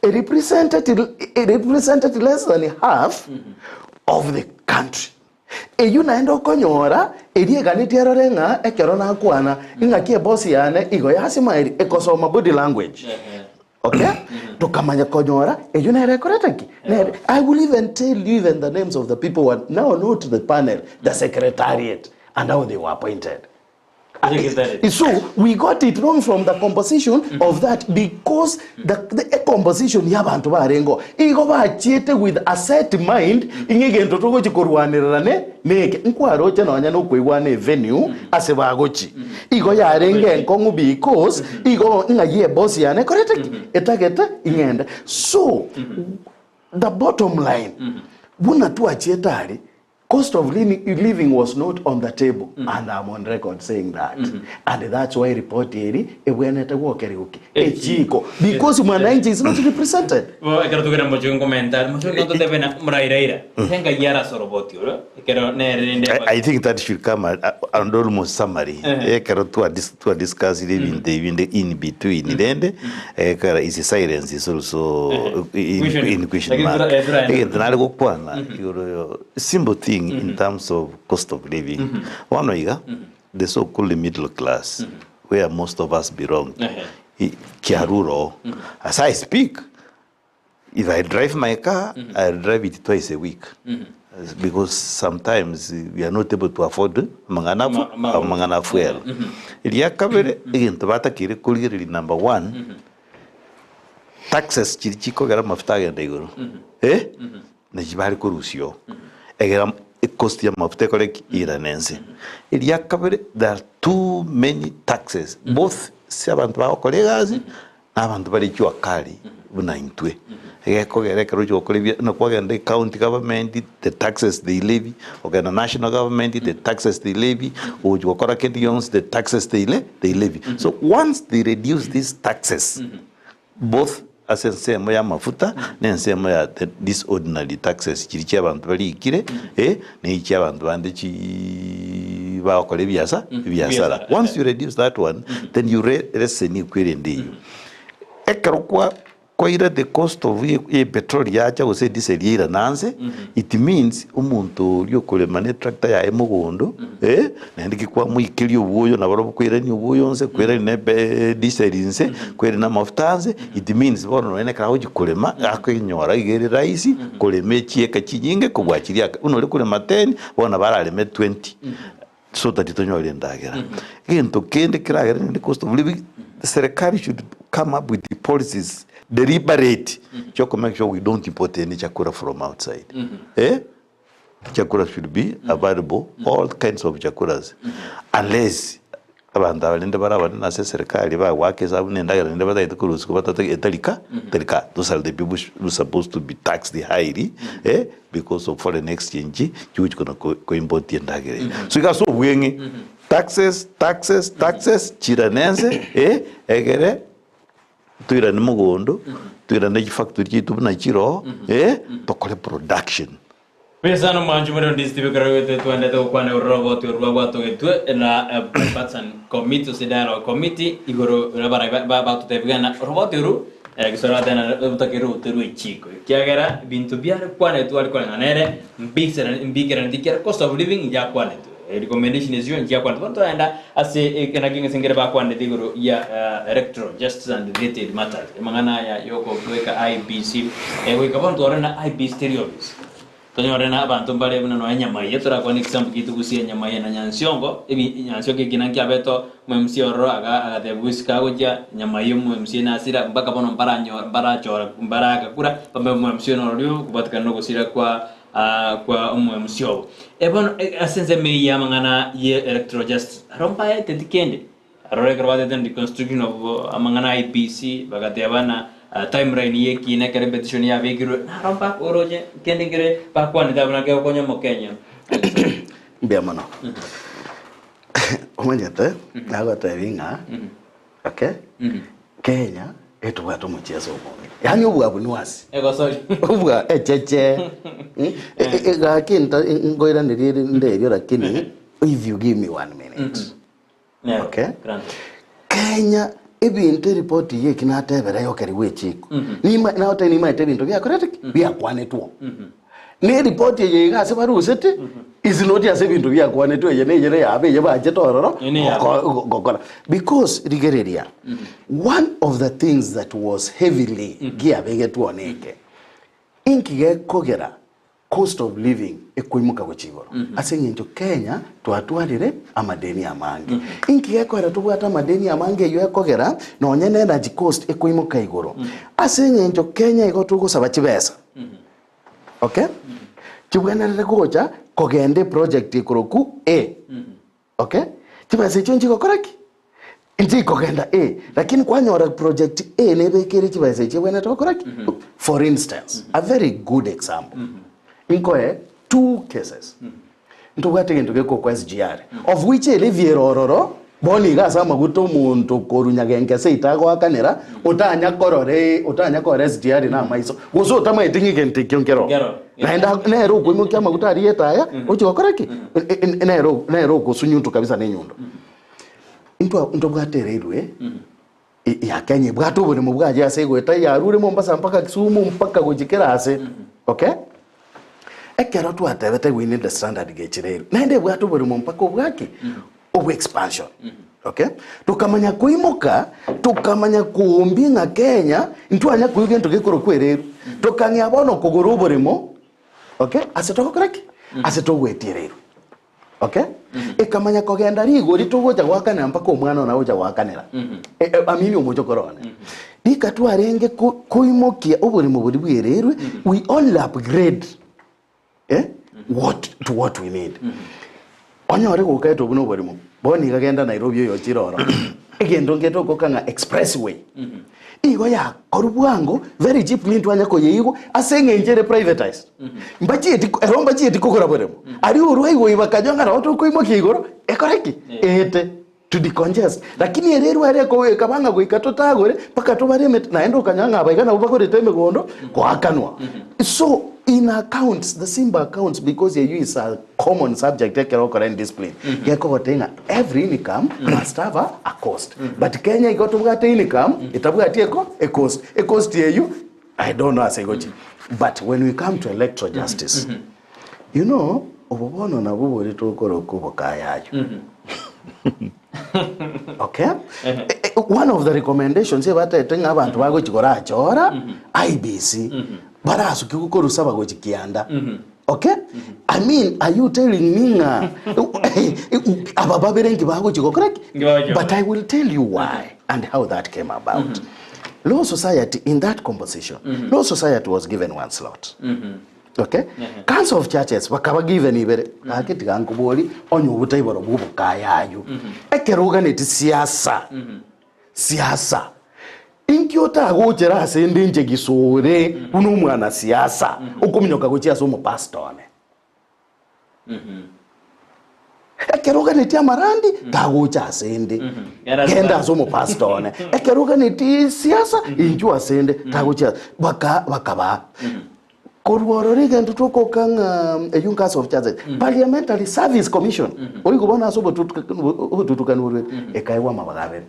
erepresented, erepresented less than half of the country. Eyio naende okonyora eria eganetie erore ng'a ekero nakwana ing'aki ebosi yane igo yasimairi ekosoma body language. Okay? Tokamanya konyora eyio nere ekorete ki? Nere I will even tell you even the names of the people who are now not the panel, the secretariat and how they were appointed. So we got it wrong from the composition of that because the, the a composition y'abanto barengeo igo bachiete with a set mind ing'a egento togochi korwanerera ne neke nkwaroche nonya na okoigwana evenue ase bagochi igo yarenge enkong'u because igo ng'ai eboss yane ekorete ki etagete ing'ende so the bottom line buna twachiete aria Cost of living was not on the table and I'm on record saying that and that's why report eri ebwenerete gwokerigwa ki? Echiko because mwananchi is not represented. Bo ekero togenda mochie nkomenta mochie nototebe na murairaira engai arase oroboti oro ekero nere rende I, I think that should come at, and almost summary. Eh. Ekero twa dis, twa discuss ebinto ebinde in between rende ekero is silence is also Eh. in, Question. in question Lakini mark. tura- eh, tura- Egento nare gokwana igoro yo simple thing in terms of cost of living. Bono iga the so called middle class where most of us belong Ehe. i- kiaruro as I speak if I drive my car, I drive it twice a week. Because sometimes we are not able to afford mang'ana Ma- ma- mang'ana fuel. Eria kabere egento batakire korigereria number one taxes chiri chikogera amafuta agenda igoro eh nachi bare korusia oo egera ecost ya amafuta ekore ki irane ense eria kabere there are too many taxes both ase abanto bagokora egasi na abanto bare jua kali buna intwe egekogera ekero ochi gokora ebia buna kwagenda ecounty government the taxes they levy okogenda national government the taxes they levy ogochi gokora kende gionsi the taxes they le they levy so once they reduce these taxes both ase ensemo y'amafuta na ensemo ya the this ordinary taxes chiria chia abanto barikire eh, na echia abanto bande chiiii bagokora ebiasa ebiasara. Ebiasara, Once you reduce that one, then you re lessen ekwerende eyio. Ekero kwa kwaira the cost of ye ye petrol yacha gose diesel yairana nse, it means omonto oria okorema ne tractor yaye mogondo, eh, naende ki kwamoikeria obwoyo nabarobwo kwairania obwoyo nse, kwairania na epe diesel nse, kwairania na amafuta nse, it means bono nonye ekero agochia korema, akoenyora iga ere rahisi korema echieka chinyinge kobua chiria ake, buna oria korema ten, bono nabo arareme twenty, so that tonyore endagera. Egento kende keragere naende cost of living, serikali should come up with the policies deliberate chioko make sure we don't import any chakula from outside eh chakula should be available all kinds of chakulas unless abanto aba rende bare abanene ase eserikali bagoaka esabu na endagera rende batagete korusia batate etarika etarika those are the people who supposed to be taxed highly eh because of foreign exchange chigochi kona ko ko-import endagera eye. So iga ase obweng'e taxes taxes taxes chirane ense eh egere toirane mogondo toirane chifactory chiaito buna chiroo eh tokore production. Buya sana omwanchi more onde Steve ekero oigwete twendete gokwana igoro roboti orwo rwabwatogetwe na Bipartisan Committee gose Dialogue Committee igoro ria barai batotebia ng'a roboti oru gose roratebe otakeire roterwe echiko ekiagera ebinto biare kwanetwe are koreng'ana nere mbiserani mbiikeraneti ekiagera cost of living yakwanetwe recommendation echio nchiakwanetwe. Bono togenda ase ekina keng'ese nkere bakwanete igoro ya electoral justice and related matters amang'ana aya yokobeka IEBC goika bono twarorire na IEBC teri office. Tonyore na abanto mbare buna nonya Nyamaiya, torakwane egesambu giaito gose Nyamaiya na Nyansiongo, ebi Nyansiongo ekina nkiabete omo MC ororo aga agateba gosika agochia Nyamaiya omo MC nasira mpaka bono mbaranyo mbarachora mbaraaka kura bambe omo MC nororio kobwatekana na ogosira kwa kwa omo MC obo. E bono ase ensemo eyio ya amang'ana ye electoral justice, aro mbaeteti kende. Aroro ekero batete reconstruction of amang'ana a IEBC bagateba ng'a timeline y'ekina ekero epetition yabekirwe naro mpaka oroche kende nkere bakwanete abwo naki egokonya omokenya. Mbuya mono. Omanyete, nagotebi ng'a, okay, Kenya etobwate omocheso omonge. Yaani obwabunwasi. Egosori. Obwa echeche. Gaki nta ngoiraneria rinde erio lakini if you give me one minute. Nero. Okay. Grant. Kenya ebinto eripoti eye eki natebera yokerigwa echiko nima nagotebi nimaete ebinto biakorete ki biakwanetwo na eripoti eye iga ase barusete is not ase ebinto biakwanetwe eye na eyere yabo eye bachete ororo Eye ne yabo. goko- gokora because rigereria one of the things that was heavily giabegetwe one eke inki gekogera. cost of living ekoimoka gochia igoro? Ase eng'encho Kenya twatwarire amadeni amange. Inki gekoera tobwate amadeni amange eyio ekogera nonye na energy cost ekoimoka igoro? Ase eng'encho Kenya igo togosaba chibesa. Okay? Chibwenerete gocha kogenda eproject ekorokwa A. Okay? Chibesa echio nchigokora ki? Nchikogenda A. Lakini kwanyora project A nebekere chibesa echio ebwenerete gokora ki? For instance, a very good example. Nkoe two cases. Ntobwate egento gekokwa SGR, of which ere ebiera ororo, bono iga ase amaguta omonto korwa Nyagenke seito agoakanera, otanya korora otanya korora SGR na amaiso, gose otamaeti ng'a egento ekio nkero. Nkero. Naende ak- nere okoimokia amaguta aria etaya, ochia gokora ki? Nere nere ogosunyuntu kabisa na enyundo. Intwa ntobwate erailway, ya Kenya ebwate oboremo bwaye ase egoeta yarure Mombasa mpaka Kisumu mpaka gochia kera ase, okay? Ekero twatebete we need the standard gauge rail, naende ebwate oboremo mpaka obwaki? Obwa expansion, okay? Tokamanya koimoka, tokamanya koombia ng'a Kenya, ntwanya koigwa gento gekorokwa ereru. Tokang'ea bono kogora oboremo, okay, ase togokora ki? Ase togoetia ereru. Okay? Ekamanya kogenda rigori togocha goakanera mpaka omwana one agocha goakanera. E- e- amini omochokoro one. Rika twarenge ko- koimokia oboremo boria bwererwe, we only upgrade eh, what to what we need. Onyore gokaetwa buna oboremo, bono iga genda Nairobi oyo ochire oro. Egento nkete okoka ng'a expressway. Igo yakorwa bwango, very cheap nintwanya koyeigwa, ase eng'encho ere privatized. Mbachieti ero mbachieti kogora boremo. Aria orwa igoi bakanywa ng'a nabo tokoimokia igoro, ekore ki? Eete, to decongest. Lakini ere erwa ere eko ekaba ng'a goika totagore, mpaka tobare emete, naende okanyora ng'a abaiga nabo bagorete emegondo, koakanwa. So, in accounts, the simba accounts because eyio is a common subject ekero okora indiscipline, gekogotebia ng'a every income must have a a cost. But Kenya igo tobwate income, etabwati eko ecost. Ecost eyio, I don't know ase egochia. But when we come to electoral justice, you know, obo bono nabwo boria tokoroka obokayayu. Okay? Eh, eh, One of the recommendations ebatete ng'a abanto bagochi korachora IEBC barasuki korusa bagochi kianda. Okay? I mean, are you telling me ng'a aba babere nki bagochi gokora ki? Nki bagochi But I will tell you why and how that came about. Law Society, in that composition, Law Society was given one slot. Okay? Council of Churches bakaba given ibere. Gaki tiga nkobori onye obotaiboro bwa obokayayu. Ekero oganeti siasa, siasa. Inki otagochera ase ende inche gisore buna omwana siasa okominyoka gochia ase omopastor one. Ekero oganetie amarandi, tagocha ase ende. Genda ase omopastor one. Ekero oganetie siasa, inchuo ase ende, tagochia ase. Baka bakabaa. Korwa ororo egento tokoka ng'a eyio Council of Churches, Parliamentary Service Commission, oigwe bono ase obotutukani borwete, ekaegwa amabaga abere.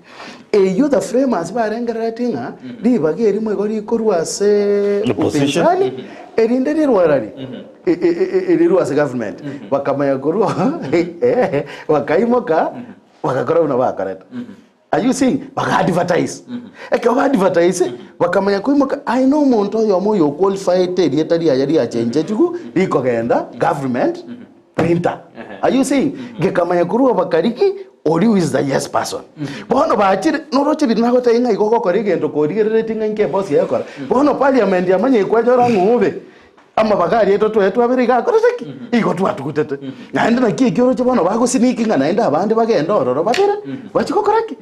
Eyio the framers barengereretie ng'a ribaga erimo igo rikorwa ase Opposition. upinzani, erinde rirwarari erirwe ase government. Bakamanya korwa bakaimoka bagakora buna bakorete. Are you seeing? Baka advertise. Ekero ba advertise, bakamanya koimoka aye na omonto oyomo oyo oqualified erieta riaye riachenchetigwe rikogenda government printer. Are you seeing? Gekamanya korwa bakariki oria who is the yes person. Bono bachire noroche biri nagotebia ng'a igo ogokora egento korigereretie ng'a inki ebosi egokora. Bono parliament yamanya kwanyora ng'a obe Amabaga aria aito twetwe abere iga akorete ki? Igo twatugutete. Naende naki ekio oroche bono bagosneak ng'a naende abande bagende ororo babere, bachie gokora ki?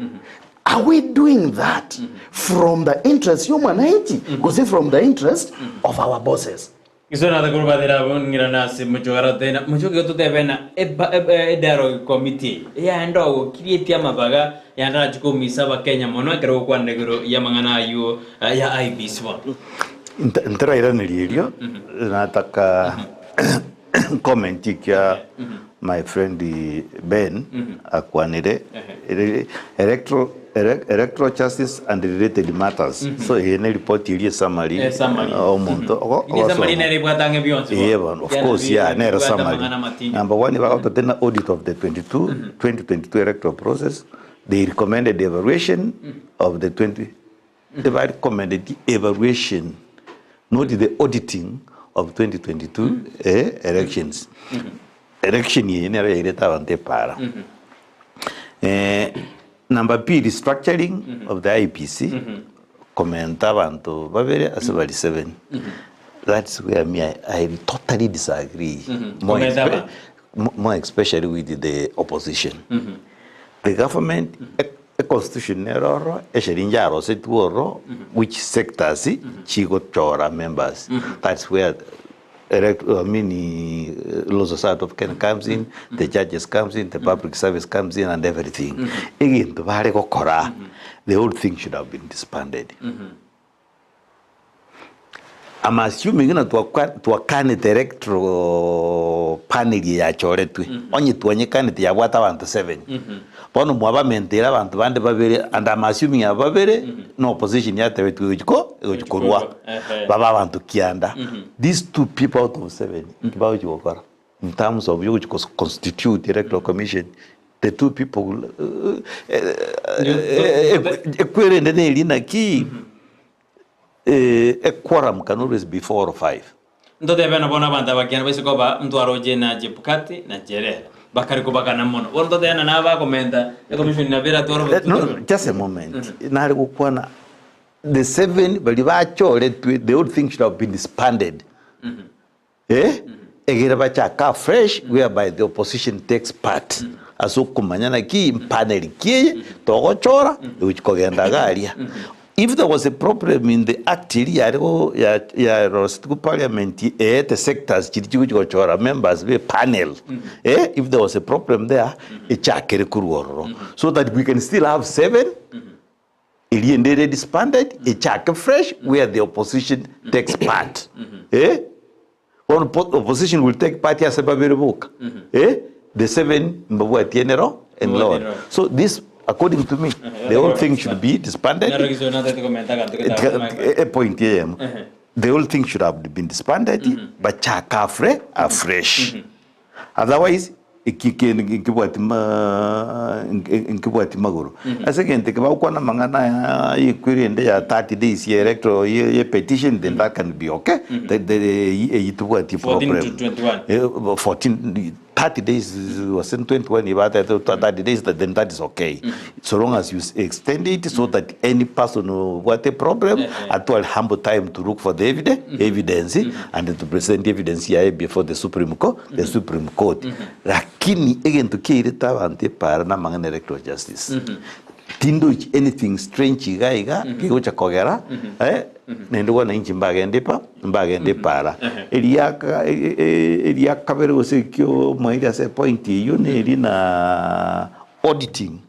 Are we doing that from the interest ya omwananchi gose from the interest of our bosses? Gose nata korubatera abwo ng'irane ase mochoge arotena mochoge igo totebe ng'a eba eba edialogue committee eye yaende ogokiretia amabaga yaende arachie koumisa abakenya mono ekero ogokwanera igoro y'amang'ana aywo ya IEBC bono. Ntarairaneria erio, nataka comment ekia my friend Ben akwanire, electoral electoral justice and related matters. So eye ne report eria esummary Eh, summary. omonto ogo- Inde summary ogosoma. nere ebwate ang'e bionsi bono. Eh, bono, of Kiana course, yeah, nere ebwate summary. amang'ana amatindi. Number one, bagototena audit of the 22, 2022 electoral process, they recommended the evaluation of the 20 They recommended the evaluation, not the auditing. of 2022 eh, elections. Election eye nero yairete abanto epaara. Eh, number P, restructuring of the IEBC, komenta abanto babere ase bari seven. That's where me I, I totally disagree. More, Komenta espe- abanto. more especially with the opposition. The government, e- e constitution nero oro, esheria njarosetwe oro, which sectors chigochora members. That's where elect, I mean, Law Society of Kenya comes in, the judges comes in, the public service comes in and everything. Egento bare gokora, the whole thing should have been disbanded. I'm assuming ng'a twakwa twakanete electoral panel eye yachoretwe, onye twanyekanete yabwate abanto seven, bono mwabamenteire abanto bande babere and I'm assuming aba babere na opposition yatebetwe egochi ko egochi korwa, Ehe. babe abanto kianda. These two people out of seven, inki bagochi gokora in terms of yogochi kos constitute electoral commission, the two people ekwerende neri naki a quorum can always be four or five. Ntotebe na bono abanto abakiana baise koba ntwaroche na Chebukati na Cherera, bakare kobagana mono. Bono ntotebe na nabakomenta ecommission nabo eratware Eh, no, just a moment. Nare gokwana the seven bari bachoretwe the whole thing should have been disbanded. Eh? Egere bachaka afresh whereby the opposition takes part ase okomanya naki mpanel ki eye togochora egochi kogenda iga aria. If there was a problem in the act eria yare go ya yarosetigwe parliament eete sectors chiria chigochi gochora members ba epanel eh, if there was a problem there echakere korwa ororo so that we can still have seven Eria ende ere disbanded, echake fresh where the opposition takes part. Eh? Bono po- opposition will take part ase babere boka. Eh? The seven mbabwati enero enroll. enroll. So this according to me, the whole thing should be disbanded. Naro giso natete komenta aganto A, a point eyemo. The whole thing should have been disbanded, bachake afre afresh. Otherwise, eki kende nkebwati ma nkebwati magoro. Ase egento eke bagokwana amang'ana aya y'equery ende ya 30 days ya electoral ye ye petition then that can be okay. The the eyio tobwati 14 problem. to 21. Eh, 14 30 days was in 21 ibatete 30 days then that is okay. So long as you extend it so that any person obwate problem atware ample time to look for the evide evidence and to present evidence yaye before the supreme court, the supreme court. Lakini egento kiairete abanto epaara na amang'ana electoral justice. Tindochi anything strange iga iga kegocha kogera eh, naende bono inche mbagende epa mbagende epaara. Eriaka eria kabere gose ekio omoerio ase epoint eyio neri na auditing.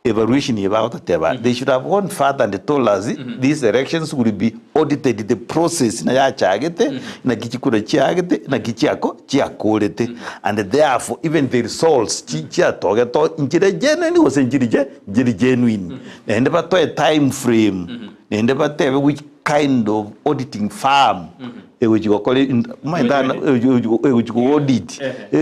Evaluation eye bagototeba they should have gone further and told us these elections will be audited the process na yachagete naki chikura chiagete naki chiako chiakorete and therefore even the results chi chiatogete nchire genuine gose nchiri ge nchiri genuine naende batoe time frame naende batebe which kind of auditing firm egochi gokora egochi go audit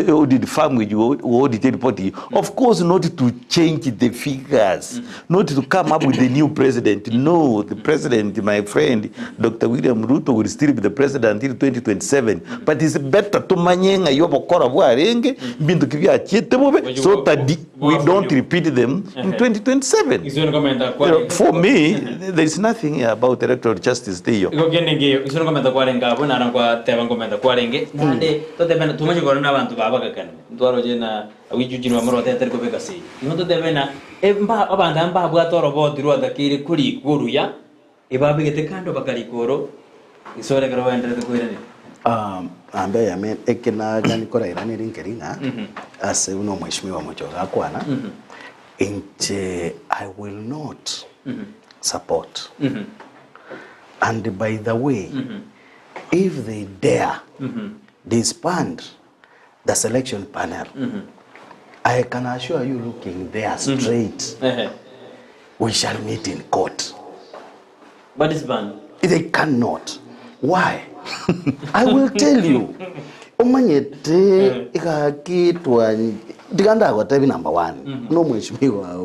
audit firm egochi go audit report eyio. Of course not to change the figures, not to come up with a new president, no, the president my friend Doctor William Ruto will still be the president until 2027, but it's better tomanye ng'ai obokora bwarenge, mbinto ki biachiete bobe, so that we don't repeat them in 2027. For me, there is nothing about electoral justice teiyo. Igo kende nkeiyo, gose nkomenta kwarenge abwo, naro nkwateba nkomenta kwarenge, naende totebe ng'a tomache korora na abanto baba bagakana. Ntwaroche na abwo Eugene Wamalwa otebete tari kobeka seyi. Igo totebe ng'a mba abanto aba mbabwate oroboti rwatakeire korikwa oruya, ebabegete kando bakarika oro, gose ore ekero baendererete koiraneria. Ambe yame eke nacha nikorairaneria nkeri ng'a ase buna omweshimiwa Mochoge akwana, inche I will not support and by the way if they dare disband the selection panel I can assure you looking there straight we shall meet in court. Ba disband. They cannot. Why? I will tell you. Omanyete egaki twa tiga ndagotebi number one buna omweshimiwa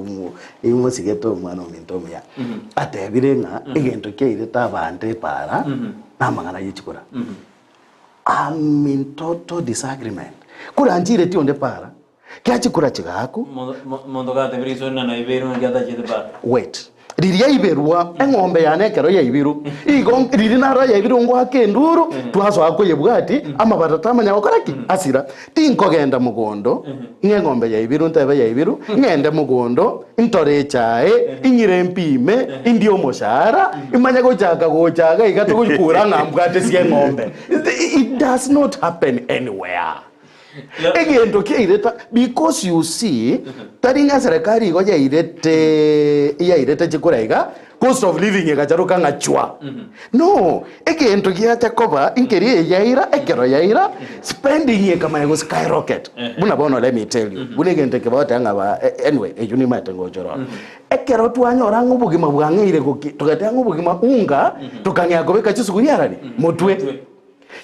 omosigete omwana ominto omuya atebire ng'a egento kiairete abanto epaara namang'ana ye chikura. I'm in total disagreement. Kura nchiretie onde para, kera chikura chigaakwa. Monto gatebire gisore na naibeirwe ng'aki atachete para. Wait. Riria yaiberwa, eng'ombe yane ekero yaibirwe, igo riria naro yaibirwe ngoaka enduru, twasoa koyebwati, amabato tamanya gokora ki? Asira. Tinkogenda mogondo, ng'a eng'ombe yaibirwe ntebe yaibirwe, ng'ende mogondo, ntore echae, ing'ire mpime, indie omoshahara, imanye gochaka gocha iga iga togokura ng'a mbwate ase eng'ombe. It does not happen anywhere. Egento kiairete because you see, tari ng'a eserekari igo yairete yairete chikura iga, cost of living egacharoka ng'a chwa. No, egento giacha koba nkeri eye yaira, ekero yaira, spending ekamanya go skyrocket. Buna bono let me tell you, buna egento eke bagoteba ng'a ba anyway eywo nimaete ngocha ororo. Ekero twanyora ng'a obogima bwang'eire goki, togateba ng'a obogima unga, tokang'ea kobeka chisuguria arari? Motwe.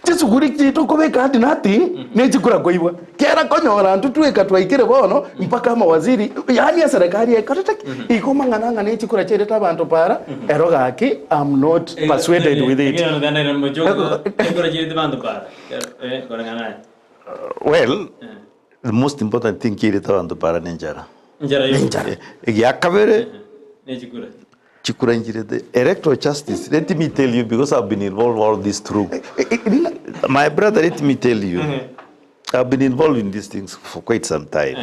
Chisuguri chiaito kobeka ati nothing nechikura koibwa. Kera konyora intwe tweka twaikire bono mpaka amawaziri yaani eserekari ekorete ki? Igo mang'ana ng'a nechikura chiairete abanto para ero gaki am not persuaded with it. Well, the most important thing kiairete abanto para nenchara. Egiakabere. Chikura nchirete electoral justice let me tell you because I've been involved all this through my brother let me tell you I've been involved in these things for quite some time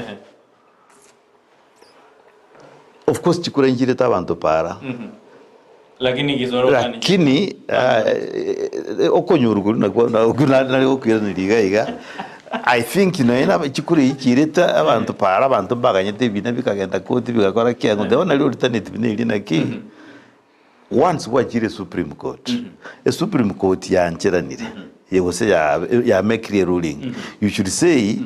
of course chikura nchirete abanto para Lakini gisoro lakini okonyuru kori nakwo nakwo nari gokwiraneria iga iga I think nonya na chikura echi chiirete abanto para abanto mbaganyete ebina bikagenda koti bigakora ki ang'o the only alternative neri naki once gwachire supreme court esupreme court yancheranire gose ya yamekire eruling you should say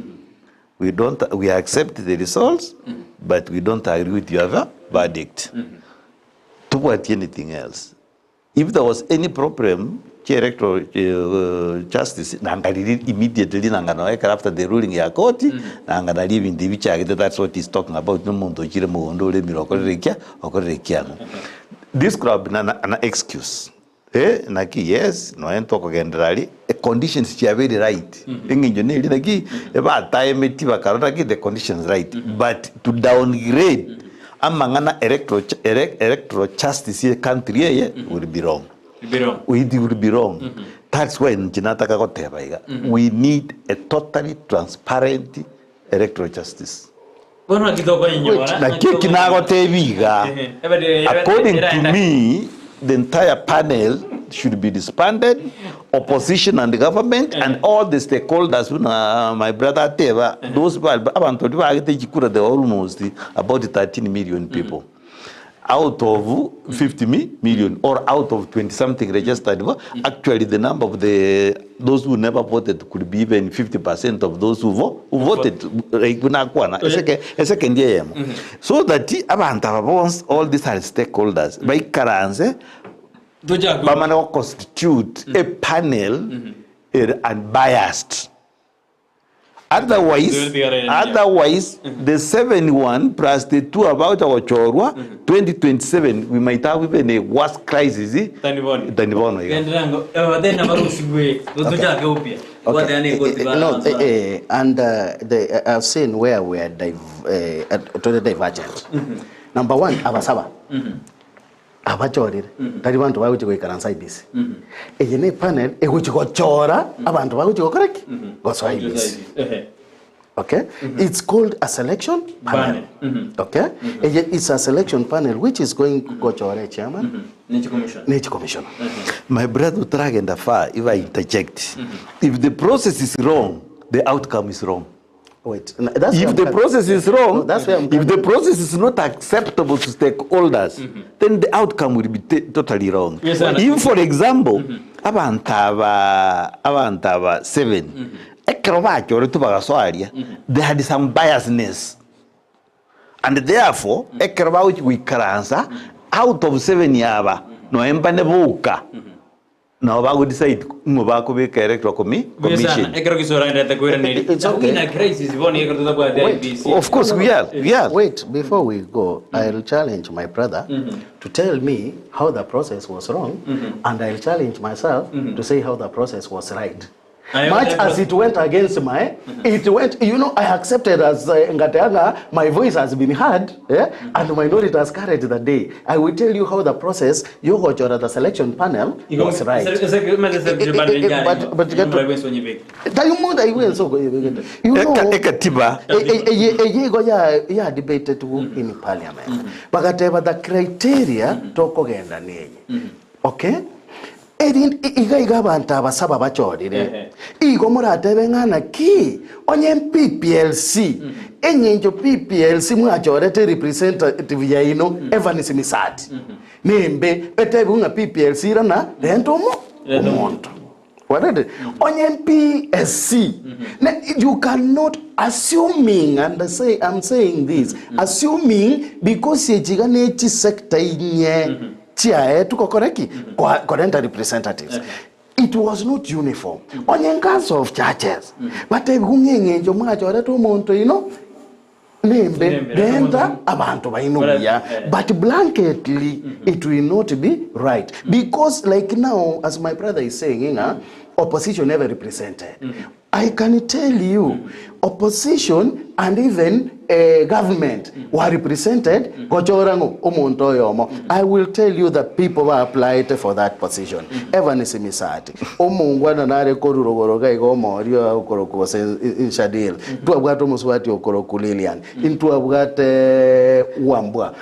we don't we accept the results but we don't agree with your verdict tobwati anything else. If there was any problem chia electoral justice nanga riria immediately nanga noe ekero after the ruling ya court nanga naria ebinto ebi bichagete that's what he's talking about na omonto ochire mogondo oremire okorire kia okorire kiang'o. This could have been an, an excuse eh naki yes noe ntokogenderera aria conditions chiabeire right eng'encho neri naki ebataemeti bakarora naki the conditions right but to downgrade Amang'ana electoral electoral justice ye country eye will be wrong. Be wrong. It will be wrong. That's why inche nataka goteba iga, we need a totally transparent electoral justice. Bono naki tokoyinyora? Naki eki nagotebia iga, according to me, the entire panel should be disbanded, opposition and government and all the stakeholders buna my brother ateba, those ba abanto baria baagete chikura they were almost about 13 million people out of 50 mi million or out of 20 something registered vo actually the number of the those who never voted could be even 50% of those who, vo, who voted like buna akwana eseke esekendi eyemo so that abanto aba bonsi all these are stakeholders baikaranse bamane go constitute a panel ere unbiased otherwise otherwise the 71 plus the 2 abagocha gochorwa 2027 we might have even a worse crisis than bono iga. Okay. No, and the, I've seen where we are totally divergent. Number one, abasaba. Abachorire, tari banto bagochia goikaransa IEBC. Eye ne panel egochia gochora abanto bagochia gokora ki? Gosoa IEBC. Okay? It's called a selection panel. Okay? Eye it's a selection panel which is going gochora echairman ne chicommissioner. My brother otaragenda far if I interject if the process is wrong the outcome is wrong. Wait, that's If the process is wrong, no, that's where I'm if the process is not acceptable to stakeholders, mm -hmm. then the outcome will be totally wrong. Yes, if, for example, mm -hmm. abantu aba abantu aba 7 mm -hmm. ekero bachoretwe bagasoa aria mm -hmm. they had some biasness and therefore mm -hmm. ekero bagochi goikaransa mm -hmm. out of 7 aba mm -hmm. noe mbane boka mm -hmm. Nabo bago decide ng'o bakobeka electoral commission. Ekero gisoranderete koiraneria. It's okay. Ina crisis bono ekero totabwate IEBC. Of course we are, we are. Wait, before we go, I'll challenge my brother to tell me how the process was wrong, and I'll challenge myself to say how the process was right. Much as it went against my, it went, you know, I accepted as ngateba ng'a my voice has been heard eh, and minority has carried the day. I will tell you how the process yogochora the selection panel was right. But, but get taimundu aiwe ensoko yebegete. You know, Eka- ekatiba eye eye igo ya ya debated in parliament. Bagateba the criteria tokogenda neye. Okay? Erinde iga iga abanto abasaba bachorire, igo moratebe ng'a naki onye PPLC, eng'encho PPLC mwachorete representative yaino Evans Misati, nembe etebiwe ng'a PPLC irana renta omo omonto. Warorire? Onye PSC, ne you cannot assuming and say I'm saying this, assuming because echi iga ne chisector inye chiaetwe gokora ki? Koa korenta representatives. It was not uniform. Onye Council of Churches, batebiwe ng'a eng'encho mwachorete omonto oino, nembe, Nembe, renta abanto baino buya, but blanketly it will not be right. Because like now, as my brother is saying, ng'a opposition never represented. I can tell you, opposition and even government were represented gochora ng'o omonto oyomo. I will tell you the people who applied for that position. Evans Misati, omongwana nare korwa rogoro iga iga omoria okorokwa gose Nshadil, ntwabwate omosubati okorokwa Lilian, ntwabwate Wambua.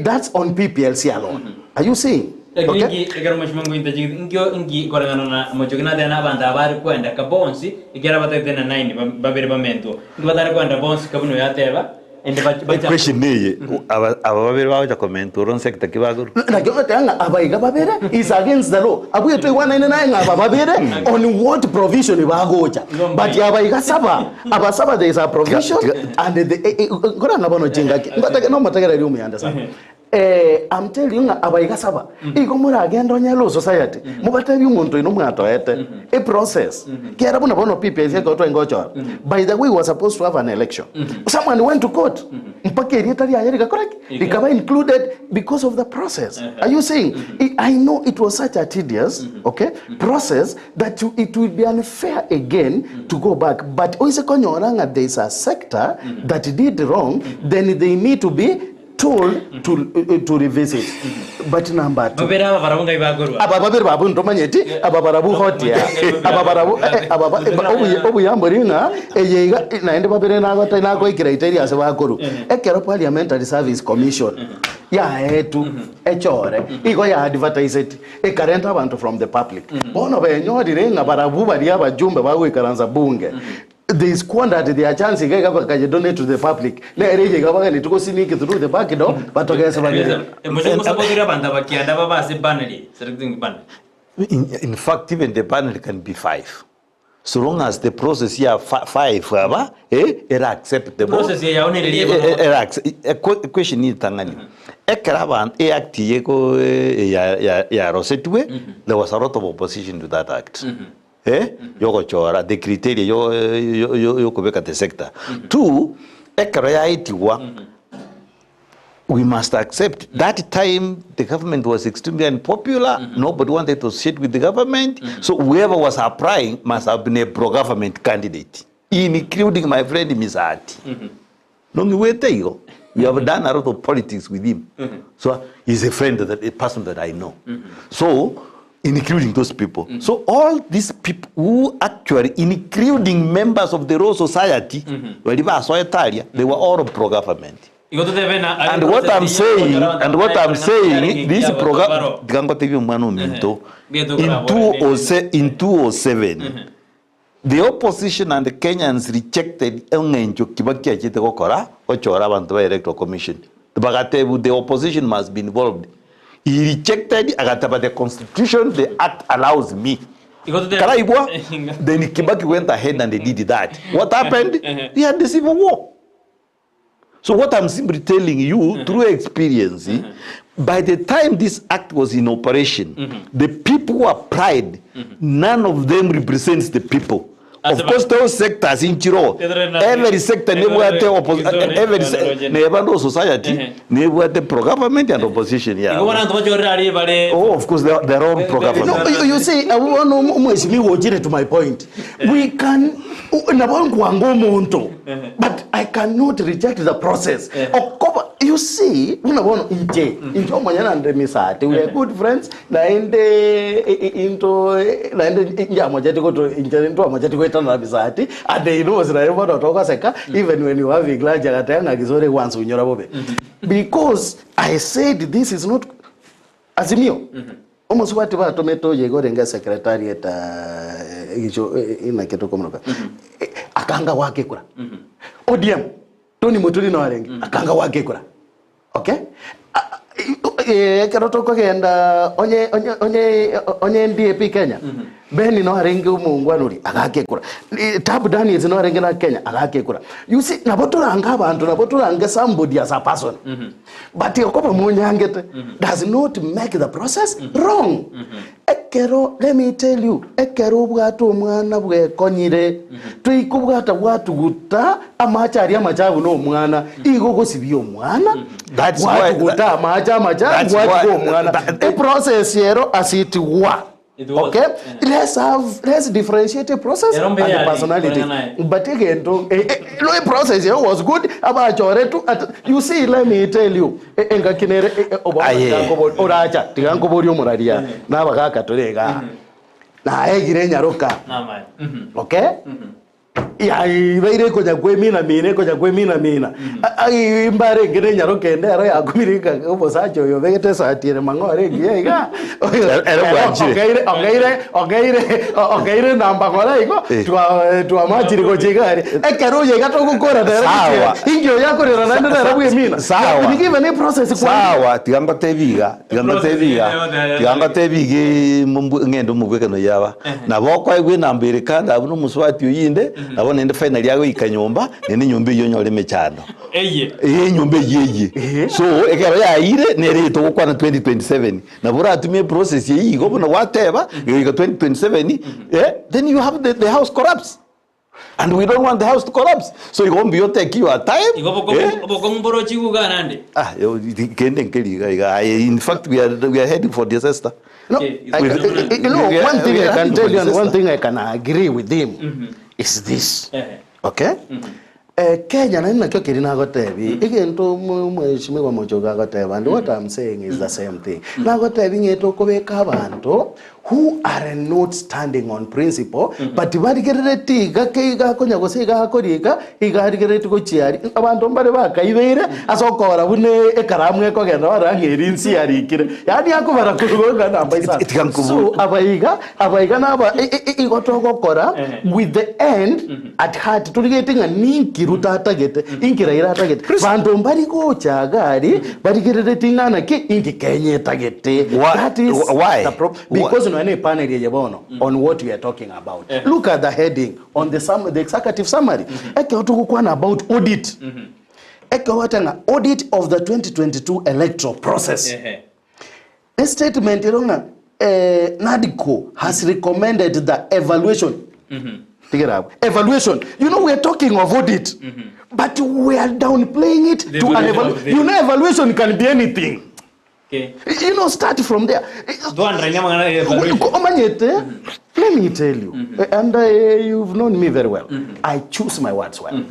That's on PPLC alone. Are you seeing? Lakini Okay? inki ekero mweshima ngointa chigiti nkio inki koreng'ana na mochoki nateba na abanto aba bare kwenda ka bonsi ekiagera batagete na nine babere bamentwo inki batare kwenda bonsi ka buna oyo ateba ende bacha Equation eye aba aba babere bagocha komentwa oro nsector ki bakorwa? Naki ogoteba ng'a aba iga babere is against the law. Abwo toigwanaine naye ng'a aba babere on what provision bagocha. But aba iga saba, aba saba there is a provision and the eh, eh, nkoranga bono chingaki. Ngotake nomotegereri omuyande sana. Eh, I'm telling you ng'a aba iga saba, igo moragende onye Law Society, mobatebie omonto oino mwatoete, e process. Kiagera buna bono PPIC ekero twainga gochora, by the way we were supposed to have an election. Someone went to court, mpaka erieta riaye rigakora ki? Rikaba included because of the process. Are you seeing? I know it was such a tedious, okay, process that you, it will be unfair again to go back. But oise konyora ng'a there is a sector that did wrong, then they need to be told to, to revisit. But number two, Babere aba barabwo ngai bakorwa. Aba babere babo ntomanyeti, aba barabwo hotia, aba barabwo eh, eh, aba ba- eh, ba- obuya- obuya mbori ng'a eye iga eh, naende babere nagote nagoikera iteria ase bakorwa. Ekero Parliamentary Service Commission yaetwe echore igo ya advertiseti ekarenta abanto from the public. Bono benyorire ng'a barabwo baria abajumbe bagoikaransa bunge They squandered their chance iga iga bakaye donate to the public. Nere eye iga baganeti go sneak through the back door batogese bagere. Moche mosapotire abanto aba kianda babe ase panel eye, selecting panel. In, in fact even the panel can be five so long as the process ya five aba eh, era acceptable. Process eye yao nere Eh, eh, era eh, question etang'ani ekero abantu eact eye ko eh, ya ya yarosetwe there was a lot of opposition to that act. Eh, yogochora the criteria yo yo yo yokobeka the sector. Two, ekero yaetigwa we must accept that time the government was extremely unpopular nobody wanted to associate with the government so whoever was applying must have been a pro-government candidate including my friend Misati. Nong'igwete igo? We have done a lot of politics with him. So he's a friend that a person that I know. So including those people. So all these people who actually including members of the Law Society baria basoete aria, they were all pro government. Igo totebe na And what I'm saying, and what I'm saying, this program, tiga ngotebie omwana ominto, in 207, in 207, The opposition and Kenyans rejected eng'encho Kibaki achete gokora gochora abanto ba electoral commission. Bagatebu the opposition must be involved. He rejected agateba the constitution, the act allows me. Karaigwa, then Kibaki went ahead and did that. What happened? He had the civil war. So what I'm simply telling you through experience, by the time this act was in operation, the people who applied, none of them represents the people. Of course those sectors inchiroo every sector nebwate oppo- every se- neba ndo society nebwate pro government and opposition Igo yabo. bono abanto bachorire aria bare Oh, of course they are, they are all pro government. No, you, you see, abo bono omweshimiwa ochire to my point. We can nabo nkwanga omonto but I cannot reject the process. Okoba you see, buna bono inche inche omonyene ande Misati we are good friends Naende into naende njamocheti goto inche ntwamocheti goetana na Misati and he knows naye bono togoseka even when you having lunch agateba ng'a gise ore gwansunyora bobe because I said this is not Azimio omosubati batomete oyo iga orenge secretariat egicho inaki tokomoroka akanga goaka ekura ODM Tony Muturi no arenge akanga goaka ekura Okay? Ekero tokogenda onye onye onye onye DAP Kenya, Ben no arenge omongwana oria agaka ekura. Tab Daniels no arenge na Kenya agaka ekura. You see, nabo torange abanto, nabo torange somebody as a person. But okoba monyangete does not make the process wrong. Ekero, let me tell you, ekero obwate omwana bwekonyire, toikobwata gwatuguta amache aria amachafu na omwana, igo ogosibia omwana, That's why- gwatuguta amache amachafu That's why- gwatiga omwana. that- Eprocess ero as it were. It was. Okay? Let's have let's differentiate a process Ero and mbuya a yari, personality. koreng'ana naye. But egento eh, eh, no process ero was good abachoretu at you see let me tell you eh, engaki nere eh, eh, obo- Aye. oracha tiga nkoborie omoraria nabagaka tore igaa naegire enyaroka Namaya. Mhm. okay yaibeire ekonya kwemina mina ekonya kwemina mina mbare enge na enyaroka ende ero yakumire eka omosacha oyo obegete esati ere mang'ore engiya iga Ere bwanchire. ogeire ogeire ogeire ogeire namba ng'ora igo Eh. twa twamachire gocha iga aria ekero oyo iga togokora nere Sawa. inki oyo akorera naende nere bwemina Sawa. Have been given a process kwani Sawa, tiga ngotebie iga, tiga ngotebie iga, tiga ngotebie iga mombu- ng'ende omobwekano yaba. Nabo okoegwa enamba ere kando abwo na omosubati oyio inde, nabo naende finally agoika nyomba, naende enyomba eyio onyore emechando. Eye. Ee enyomba eyio eye. So, ekero yaiyire, nere eye togokwana 2027. Nabo oratumie eprocess eyio igo buna gwateba, egoika 2027, eh, then you have the, the house collapse. And we don't want the house to collapse. So igo mbuya otake your time. Igo eh? obokong'u mborochi iga nande. Ah, yo, kende nkeri iga iga. Aye, In fact, we are, we are heading for disaster. No, Okay, I, we- I, you know, we are- one thing we I are can heading tell for you and one disaster. thing I can agree with him is this. Ehe. Okay? Eh, Kenya nari nakio keri nagotebi egento mheshimiwa Mochoge agoteba and what I'm saying is the same thing nagotebi ng'ete okobeka abanto who are not standing on principle but barigerereti iga ke iga akonya gose iga akorika iga arigerereti gochia aria abanto mbare bakaibeire ase okora buna ekaramu ekogenda barora ng'a eri nsi yarikire yaani akobara korwa ng'a namba isano Tiga nkobu- so abaiga abaiga naba i- i- i- igo togokora with the end at heart torigete ng'a ninki Ruto atagete inki Raila atagete banto mbari gocha iga aria barigerereti ng'a naki inki Kenya etagete Why- that is why? the problem because nonya ne epanel eye bono on what we are talking about look at the heading on the, sum, the executive summary ekero togokwana about audit ekero gwateba ng'a audit of the 2022 electoral process Ehe. A statement ero ng'a eh, NADCO has recommended the evaluation Tigera abwo. Evaluation. You know we are talking of audit. But we are downplaying it The to an evaluation evalu- of the- You know evaluation can be anything. Okay. You know start from there. Twandrainia amang'ana ya evaluation. Omanyete, let me tell you, and you've known me very well. I choose my words well.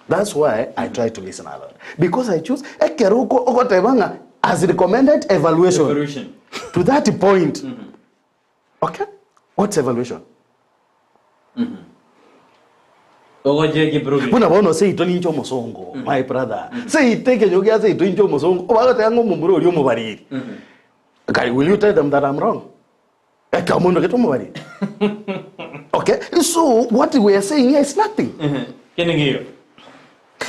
That's why I try to listen a lot. Because I choose ekero oko- ogoteba ng'a as recommended evaluation. Evaluation. To that point. Okay? What's evaluation? Ogocheki progress. Buna bono seito ninche omosongo, my brother. Seito ekenyo gia seito inche omosongo. Obagoteba ng'a omomura oria omobariri. Kai, will you tell them that I'm wrong? Ekero omonto gete omobariri. Okay? So what we are saying here is nothing. Kende ngiyo.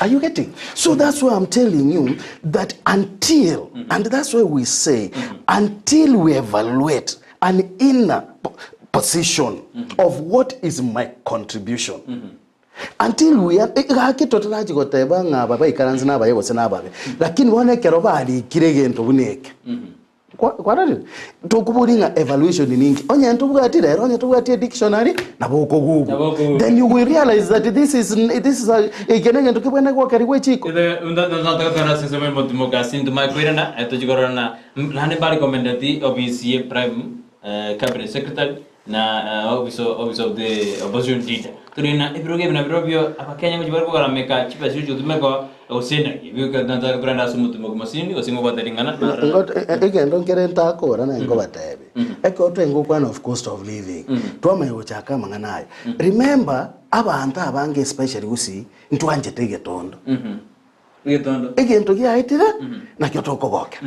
Are you getting? So that's why I'm telling you that until, and that's why we say, until we evaluate an inner position of what is my contribution, until we are, gaki totarachi goteba ng'a aba baikaranse nabaye gose nababe, lakini bono ekero barikire egento buna eke, Kwarorire? Tokobori ng'a evaluation ninki? Onye ntobwati rero, onye tobwati edictionary, nabo okogoogle. Nabo okogoogle. Then you will realize that this is, this is a, eke negento kebwenerete gokerigwa echiko. Nataka ase ensemo y'omotimoka ase intwe manye koirana, tochie korora na naende mbarekomendeti ofisi ye prime cabinet secretary na office office of the opposition leader. Tore na ebirogo ebi nabirobio abakenya ngochia bare kogarameka chibesa chigochia gotumekwa gose naki. Ebio nataka torende ase omotimoki mosindi gose ngobwate ring'ana narora. Ingo egento nkere ntakora naye nkobatebi, ekero twenge gokwana of cost of living, twamanya gochaka amang'ana aya. Remember, abanto abange especially gusii, ntwanchete egetondo. Egetondo. Egento giaetire, nakio tokogokera.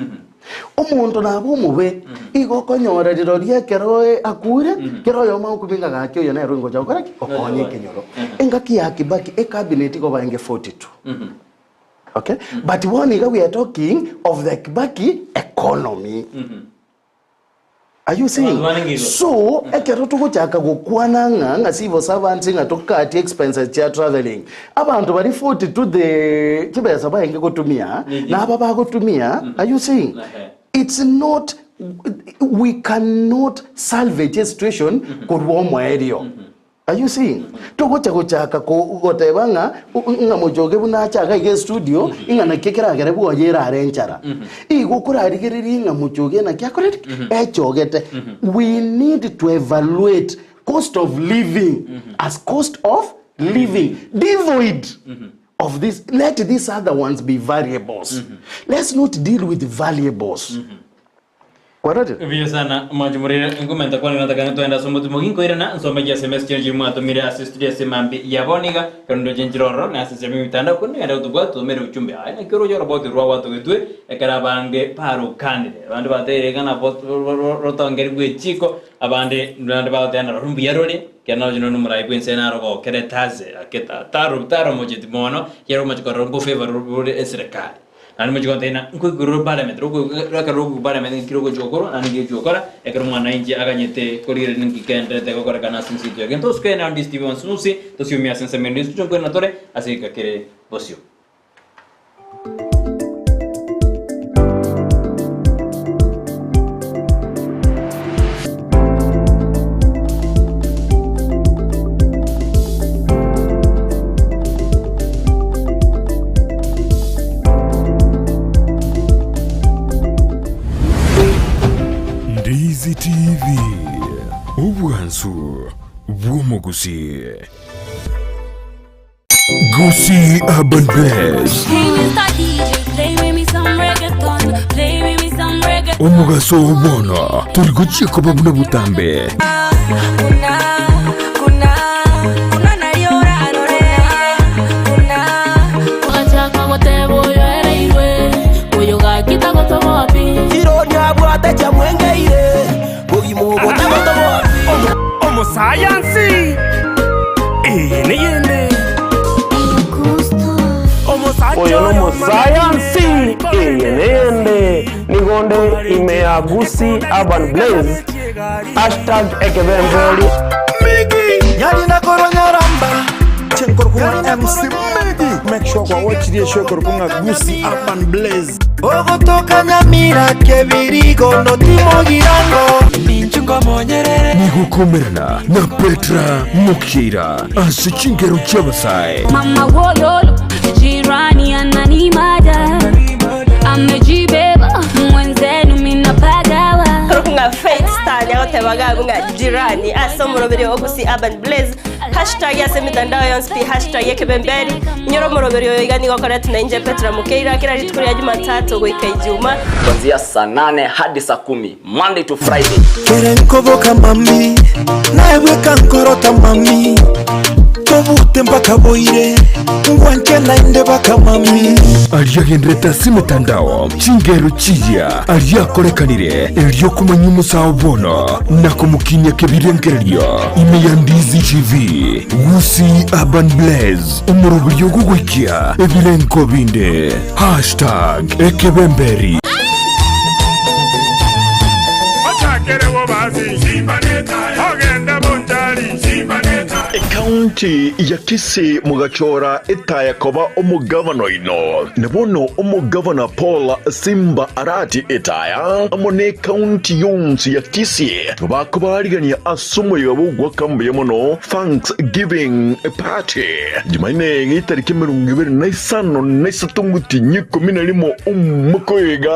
Omonto nabe omobe, igo okonyora rirorio ekero akure, kera oyomo agokumia ng'a gaki oyo nere oingocha gokora ki? Gokonya ekenyoro. Engaki ya Kibaki, ecabinet igo barenge 42. Okay? But bono iga we are talking of the Kibaki economy. Are you seeing? Abanto barenge igoro. So, ekero togochaka gokwana ng'a ng'a civil servants ng'a tokatie expenses chia travelling, abanto bari 42 the chibesa baenge gotumia, Niji. na aba bagotumia, are you seeing? Ehe. It's not, we cannot salvage a situation korwa omoerio. Are you seeing? Togocha gochaka ko goteba ng'a ng'a mochoge buna ache iga iga estudio, ng'a naki ekeragere bwoye erare enchara. Igo okorarigereria ng'a mochoge naki akorete ki? Echogete. We need to evaluate cost of living as cost of living devoid of this, let these other ones be variables. Let's not deal with variables. Kwarorire? Buya sana mwanche morire nkomenta kwane nataka twende ase omotimoki nkoirana nsome chi'SMS chiria chiria mwatomire ase studio ase mambia ya bono iga ekero ndoche nchire ororo na ase ensemo y'emitandao korende genda gotobwata totomere ujumbe aye naki oroche oroboti rwa gwatogetwe ekero abange barokanire abande bateire iga nabo rotongeri bw'echiko abande naende bagoteba naroro mbuya rore ekero naroche nonye omorai bw'ense narogokerete ase ake taro taromocheti mono ekiagera omochie korora ngofavor rore eserekari. Naende mochie gontebia ng'a nkoigorere parliament, ekero rokoigwa parliament nki rogochia gokorwa naende nki gegochia gokora, ekero mwananchi aganyete korigereria ninki kenderete gokorekana ase ense yaito. Egento tosuke naende Ndisi TV onsi onsi, tosiomie ase ensemo ende ensucho nkoirana tore ase egeka kere bosio. Ndizi TV, obwansu bw'omogusii. Gusii Urban Blaze, omogaso oo bono tori gochia koba buna botambe. Omosayansi, eye neyende. Oyo nomosayansi, eye neyende. Nigo onde ime ya Gusii Urban Blaze, hashtag ekebemberi. Nyarina korwa Nyaramba Chenkorokwa MC Migi Make sure kwa watch the show korokwa ng'a Gusii Urban Blaze Ogotoka Nyamira Kebirigo notimogirango Nigokomerana na Petra Mokeira ase chingero chi'abasae. Mama wololo, jirani ananimada, amejibeba mwenzenu minapagawa. Ng'a Faith Star niagoteba iga ng'a jirani ase omoroberi o Gusii Urban Blaze Hashtag ase emitandao yonsi pi hashtag ekebemberi. Inyora omoroberi oyo iga nigo okoretwa na inche Petra Mokeira kera rituko ria Jumatatu goika Ijuma. Kuanzia saa nane hadi saa kumi Monday to Friday. Kere nkoboka mami, naye bweka nkorota mami, tobute mpaka boire, ngwanche naende baka mami. Aria agenderete ase emetandao, chingero chiria aria akorekanire, erio komanya omosao bono na komokinia kebirengererio ime ya Ndizi TV, Gusii Urban Blaze, omoroberio ogogoikia ebirengo binde. Hashtag ekebemberi. Ochakere bobazi, ogende bonchari. Ekaunti ya Kisii mogachora etaya koba omogavana oino, na bono omogavana Paul Simba Arati Etaya amo nekaunti yonsi ya Kisii bakobaarigania ase omoyega bw'ogoaka mbuya mono Thanksgiving Party Jumaine getariki 25 na isato ngotinyi ikomi na rimo omwaka oyo iga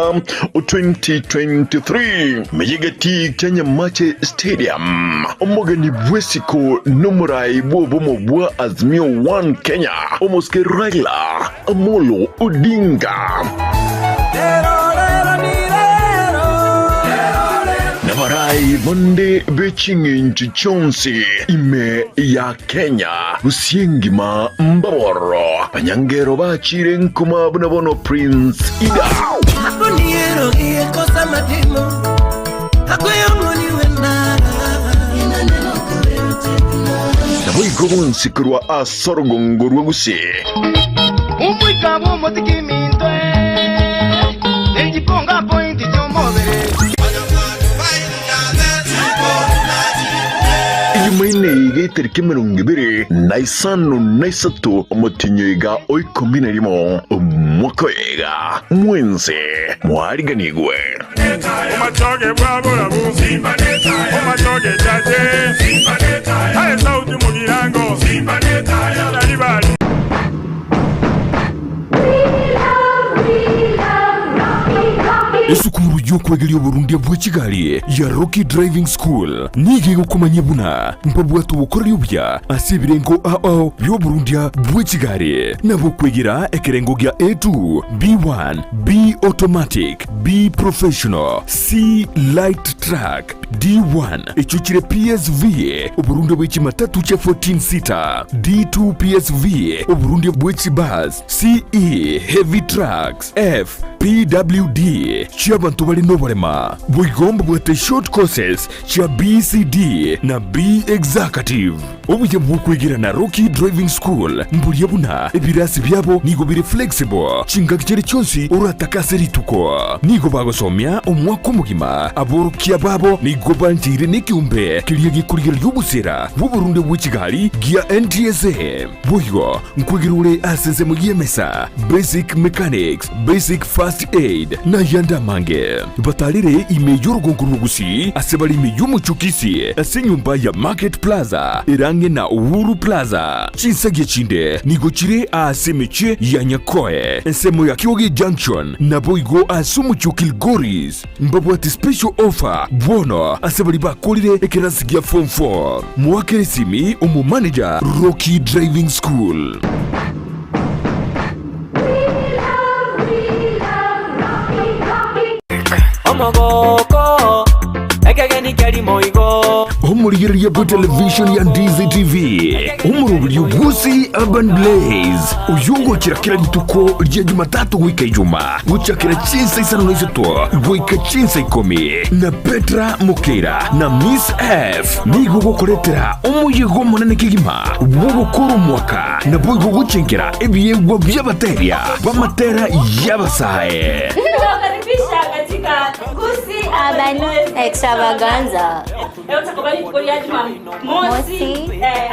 o 2023 meyegeti kia Nyamache Stadium. Omogeni bw'esiko nomorai bw'obomo bwa Azimio One Kenya omosike Raila Amolo Odinga. Nabarai bande be ching'encho chionsi ime ya Kenya, gose engima mbabororo, abanyangero bachire nkuma buna bono Prince Ida. Naboigo bonsi korwa ase orogongo rwa Gusii. Omoika bw'omotiki minto, nechiponga pointi chi'omobere. Ejumaine iga etariki 23 omotinyo iga o 11 omwaka oyo iga, mwense mwariganigwe. Omachoge bw'aborabu, omachoge chache, aye sauti mugirango, Nyaribari. Esukuru y'okwegeria oborundia bwe chigari ya Rocky Driving School nigo egokomanyia buna mbabwate obokoreri obuya ase ebirengo ao bi'oborundia bwe chigari nabo okwegera ekerengo gia A2, B1, B Automatic, B Professional, C Light Truck, D1 echio chire PSV, oborundia bwe chimatatu chia 14 seater, D2 PSV, oborundia bwe chibus, CE Heavy Trucks, F PWD chi'abanto bare noborema. Boigo mbabwate short courses chia BCD na B Executive. Obuya bw'okwegera na Rocky Driving School mboria buna ebirasi biabo nigo bire flexible chingaki chiria chionsi oratake ase rituko. Nigo bagosomia omwaka omogima. Aborokia babo nigo bancheire nekeombe keria gekorigereria obosera bw'oborunde bwe chigari gia NTSA. Boigo nkwegera ore ase ensemo y'emesa, basic mechanics, basic first aid, na ayande amange. Batarire ime y'orogongo rwa Gusii ase bare ime y'omochie o Kisii ase enyomba ya Market Plaza ere ang'e na Uhuru Plaza. Chinsagia chinde nigo chire aase emechie ya Nyakoe, ensemo ya Kioge Junction, naboigo ase omochie o Kilgoris. Mbabwate special offer bono ase baria bakorire ekerasi gia form 4. Moakere esimi omomanager Rocky Driving School. Omogoko, ekegeni kerimo igo. Omorigereria bwe television ya Ndizi TV, omoroberio bw'Gusii Urban Blaze, oyio ogochera kera rituko ria Jumatatu goika Ijuma, gochakera chinsa isano na isato goika chinsa ikomi, na Petra Mokeira na Miss F nigo gokoretera omoyega omonene kegima bw'ogokora omwaka naboigo gochenkera ebiegwa bi'abateria b'amatera y'abasae. Tunawakaribisha katika Gusii Urban Extravaganza. Leo tutakuwa rituko ria Jumamosi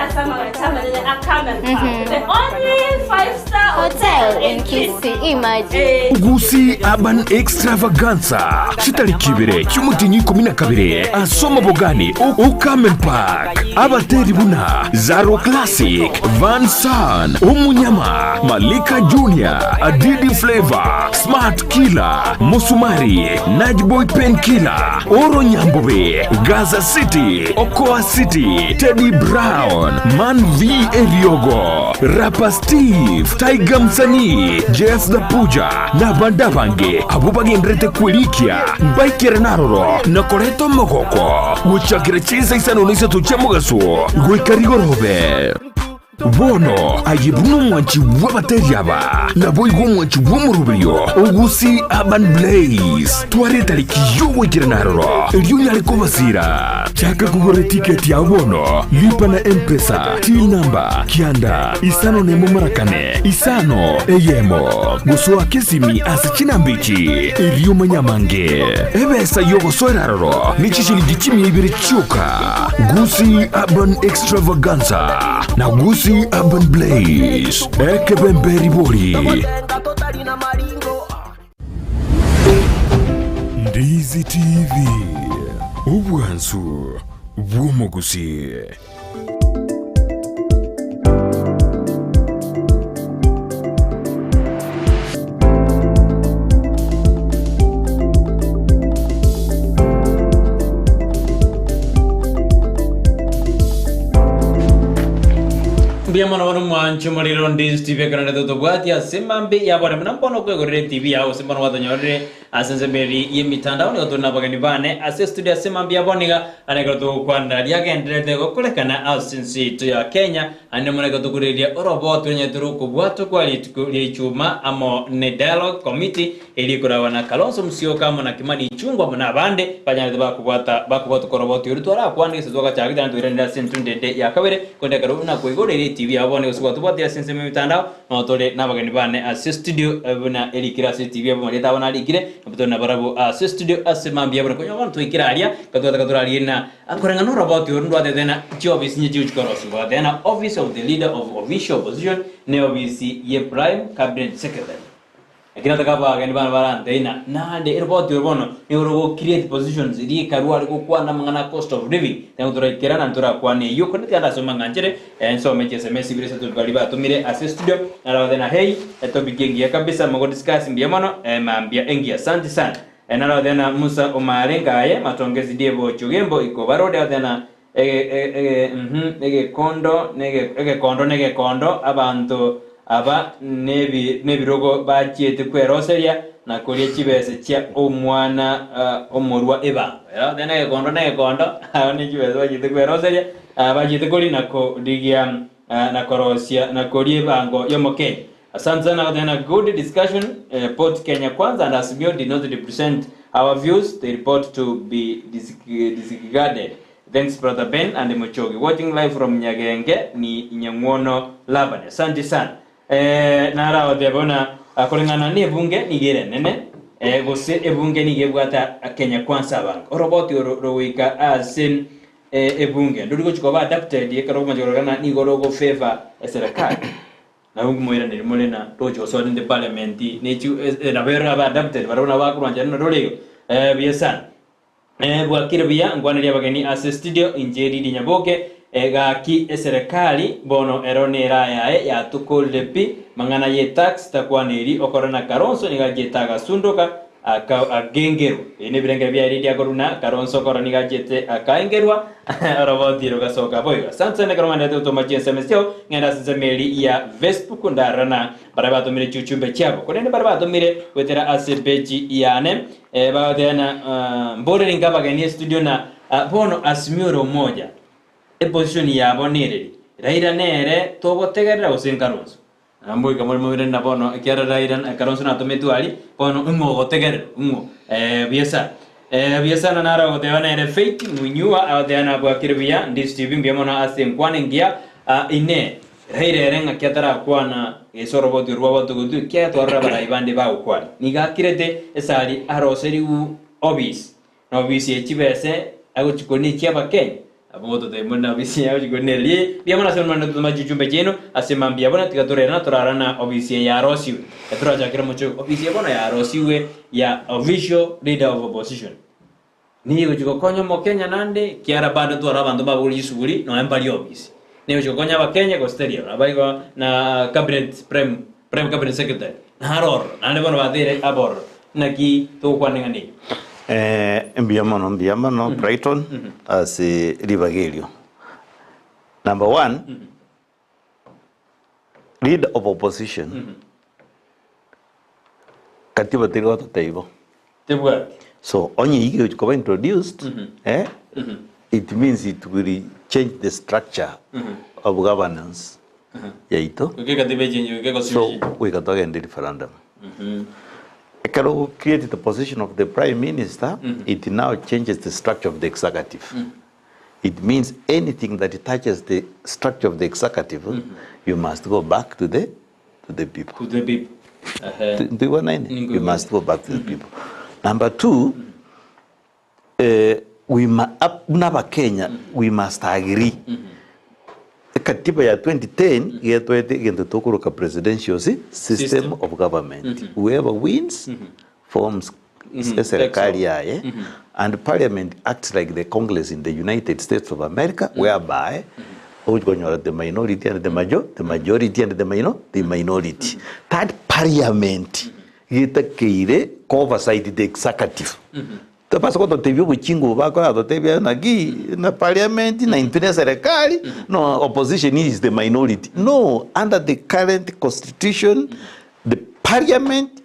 ase amagacho amanene a Camel Park. The only five-star Hotel in Kisii, imagine. Gusii Urban Extravaganza chitariki ibere chi'omotienyi 12 ase omobogani o Carmen Park. Abateri buna Zaro Classic, Van San, Omunyama, Malika Junior, Adidi Flavor, Smart Killer, Musumari, Najboy Pen Killer, Oro Nyambobe, Gaza City, Okoa City, Teddy Brown, Man V Eriogo, Rapper Steve, Tiger Msanii, Jeff the Puja na abande abange abwo bagenderete kwerikia mbaikere naroro na koreta omogoko gochakera chinsa isano na isato chia mogaso goika rigorobe. Bono aye buna omwanchi bw'abateri aba, naboigo omwanchi bw'omoroberio o Gusii Urban Blaze. Twara etariki y'ogoikerana aroro, erio onyare kobasira. Chaka kogora etiketi yao bono, lipa na M-Pesa, till number, kianda, isano nemo mara kane, isano, eyemo. Gosoa kesimi ase chinamba echi, erio omanye amange. Ebesa y'ogosoera aroro ne chishilingi chimia ibere chioka. Gusii Urban Extravaganza na Gusii Urban Blaze, ekebembe ribori. Ndizi TV, obwansu bw'omogusii. Mbuya mono bono mwanche omorero Ndizi TV ekero nde totobwati ase mambe ya bore muna mbono okwegorera eTV yao gose mbono gwatonyorire ase ensemo eri y'emitandao nigo tore nabageni bane ase estudio ase mambia ya bono iga ande ekero togokwana riagendererete gokorekana ase ense yaito ya Kenya ande mono ekero tokoreria oroboti ronyete rokobwatwa kwa rituko ria ichuma amo ne dialogue committee Erio ekoragwa na Kalonzo Musyoka amo na Kimani Ichung'wa amo nabande banyarete bakobwata bakobwatoka oroboti oria twarakwane gose twagachagete naende twairanire ase entunda ende ya kabere korende ekero buna koigoreire etibi yabo bono gose gwatobwatire ase ensemo y'emitandao nonya tore nabageni bane ase studio buna erikire ase etibi yabo amarieta abo narikire nabo tore nabarabwo ase studio ase mambia buna konya bono twaikire aria ngatwataka torarie na koreng'ana noroboti oru ndwatete na chiofisi inye chigochi korosigwa gateba na office of the leader of official opposition ne ofisi ye prime cabinet secretary. Ekero nataka abageni bane barantebie ng'a naende eripoti oro bono nigo rogo create positions rikarwa are gokwana amang'ana a cost of living, nigo toraikera naende torakwane eyio korende tiga ndasome ng'a nchere nsome chiSMS ibere isato baria batomire ase estudio narabatebie ng'a hey etopic engiya kabisa mogo discuss mbuya mono mambia engiya asanti sana. Narabatebie ng'a Musa omare ngaye matonge zidie bochio gembo iko barode abatebie ng'a Egekondo egekondo negekondo, abanto aba nebirogo bachiete kweroseria na koria chibesa chia omwana omorwa ebango. Ero negekondo negekondo, aba nechibesa bachiete kweroseria, bachiete koria na korigia na korosia na koria ebango y'Omokenya. Asante sana goteba good discussion Port Kenya Kwanza and Azimio did not represent our views they report to be disregarded Thanks brother Ben and Muchogi watching live from Nyagenge ni Nyang'wono Laban Asante sana eh, naragoteba buna koreng'ana na ebunge nigo ere enene eh, gose ebunge nigo ebwate Kenya Kwanza abange oroboti oro rogoika ase ebunge ndori gochi koba adapted ekero okomacha korora nigo rogo favor eserekari. Nabo nkomoiraneria more na togochia gosoa rende parliament ne chi nabo ero abe adapted barabwo nabo bakorwancha rende rore igo buya sana. Bwakire buya nkwanerie abageni ase studio inche Lydia Nyaboke gaki eserekari bono ero nera yaye yatokorire pi mang'ana ye tax takwaneri okore na Kalonzo nigo achiete agasundoka aka agengerwa. Ebi nebirengero biaye riria akorwa na Kalonzo okora nigo achiete akaengerwa oroboti rogasoka boigo. Asante sana ekero ng'anderete gotoma chinsemo chiao ng'ende ase ensemo eria ya Facebook ndarora na baria batomire chiuchumbe chiabo. Korende baria batomire goetera ase epeji yane bagoteba na mborere inke abageni estudio na bono Azimio la Umoja eposition yabo nereri? Raila nere togotegerera gose Kalonzo? Mboika more mobere na bono, ekiagera Raila na Kalonzo natometwe aria, bono ing'o ogotegererwa? Ing'o? Buya sana. Buya sana naro agoteba nere Faith Munyua agoteba nabwakire buya Ndisi TV mbuya mono ase enkwana engiya. Inee, Raila ere ng'aki atarakwana gese oroboti orwo rw'abatogotwe ekiagera twarora abarai bande bagokwana? Nigo akirete esari aroserigwe obisi Na obisi ye chibese agochia koria ne chi'Abakenya. Abwo gototebia more na obisi agochia koria neria mbuya mono ase omorembe totoma chichumbe chiaino ase mambia bono tiga torere na torara na obisi eye yarosiwe. Etorachakere omochie oyo obisi eye bono yarosiwe ya official leader of opposition. Nigo egochia gokonya omokenya naende ekiagera bado twarora abanto mbabogori chisuguri nonya mbari obisi. Nigo egochia gokonya abakenya gose tari ero. Nabo igo na cabinet prime prime cabinet secretary naro ororo naende bono bateire abe ororo. Naki togokwana eng'ana eyio? Mbuya mono, mbuya mono Brighton ase ribaga erio. Number one, leader of opposition katiba teri gototebia igo. Tebwati. So onye eyio egochi koba introduced eh, it means it will change the structure of governance. yaito Goika ekatiba echenchwe, goika so egosibwa echenchwe. goika togende referendum. Ekero o create the position of the prime minister, it now changes the structure of the executive. It means anything that touches the structure of the executive, you must go back to the to the people. To the people. Ehe. Ntoigwanaine? You Ninkoigwana. must go back to the people. Number two, eh, we ma, ab, buna abakenya, we must agree. Ekatiba ya 2010 getwete egento tokoroka presidential si- system of government. Whoever wins forms eserikali yaye and parliament acts like the congress in the United States of America whereby okonyora the minority and the major, the majority and the minor, the minority. That parliament getakeire oversight the executive. Tobasa gototebia obochinga obo bakoratotebia naki na parliament na intwe na eserekari no opposition is the minority. No, under the current constitution the parliament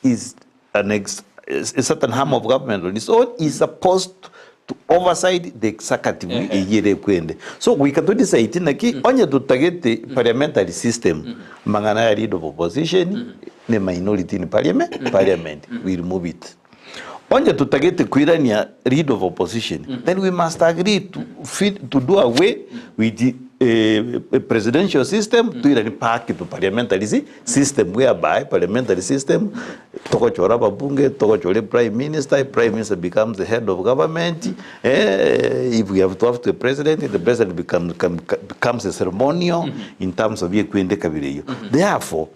is an ex, a certain arm of government on its own is supposed to oversight the executive eyio ere ekwende. So goika to decide naki onye totagete parliamentary system amang'ana aya leader of opposition ne minority in parliament, parliament we remove it. Onye totagete koirania leader of opposition then we must agree to fit, to do away with the presidential system toiranie back to parliamentary system whereby parliamentary system togochora ababunge togochora prime minister prime minister becomes the head of government eh, if we have to have the president the president become, become, becomes a ceremonial in terms of yekwende kabere eyo therefore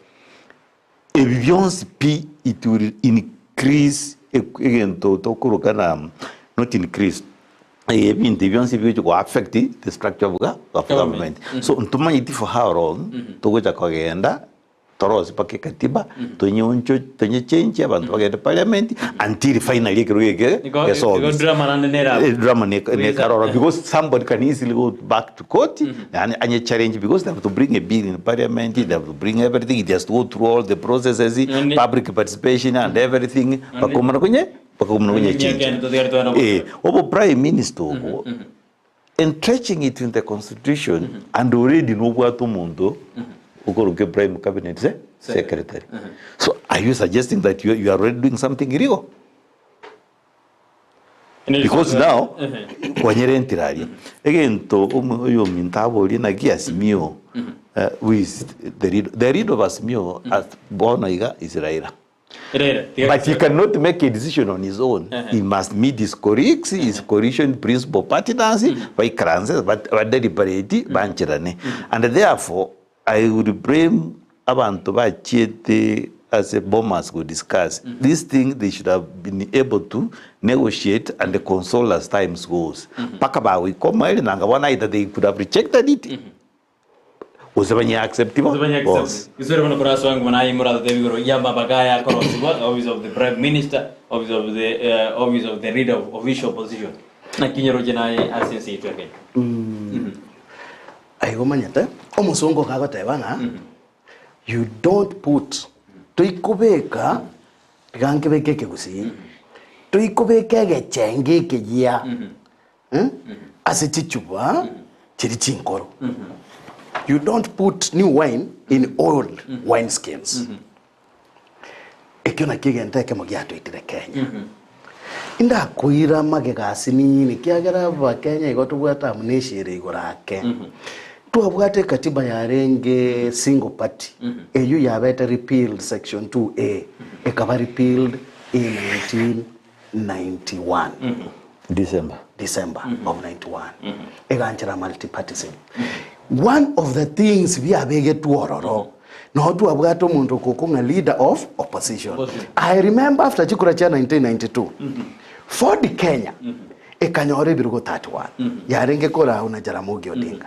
Ebi bionsi pi it will increase egento tokoroka na not increase ebinto ebi bionsi bigocha go affect the structure of of government. So ntomanyeti for how long togocha kogenda torosie mpaka ekatiba tonyeoncho tonyechange abanto bagende parliament until finally ekero geke Igo- gese igo office. drama naende nere abwo. Eh, drama ne Wiza. nekarora because somebody can easily go back to court and anye challenge because they have to bring a bill in parliament they have to bring everything it has to go through all the processes public participation and everything bakomana kunye bakomana kunye change eh obo prime minister obo entrenching it in the constitution and already nobwate omonto okoroka prime cabinet se secretary so are you suggesting that you, you are already doing something illegal Because now, kwanyerentire aria egento omo- oyo ominto aborie naki Azimio who is the leader, the leader of Azimio as bono iga is Raila. But he cannot make a decision on his own. He must meet his colleagues, his coalition principal partners, baikaranse, badeliberate, bancherane. And therefore, I would blame abanto bachiete ase bomas go discuss this thing they should have been able to negotiate and console as times goes mpaka bagoikoma ere nanga bono either they could have rejected it gose banye accept bo bonsi. Isore bono koraswa nguma naye moratotebie igoro ya amabaga aya akorosibwa office of the prime minister office of the uh, office of the leader of official opposition naki nyeroche naye ase ense yaito ya Kenya. Aiga omanyete, omosongo kagoteba ng'a you don't put toikobeka tiga nkebeke ekegusii toikobeka egechenge ekeyia eh, ase chichuba chiri chinkoro you don't put new wine in old wine skins Ekio nakio egento ekemo giatoitire Kenya. Indakoira magega ase nini ekiagera abakenya igo tobwate amnesia ere igoro ake. Twabwate ekatiba yarenge single party eyio yabete repealed section 2A ekaba repealed in 1991. December. December of 91 eganchera multipartyism. One of the things biabegetwe ororo noho twabwate omonto okokwa ng'a leader of opposition. I remember after chikura chia 1992 Ford Kenya ekanyora ebirogo 31 yarenge korau na Jaramogi Odinga.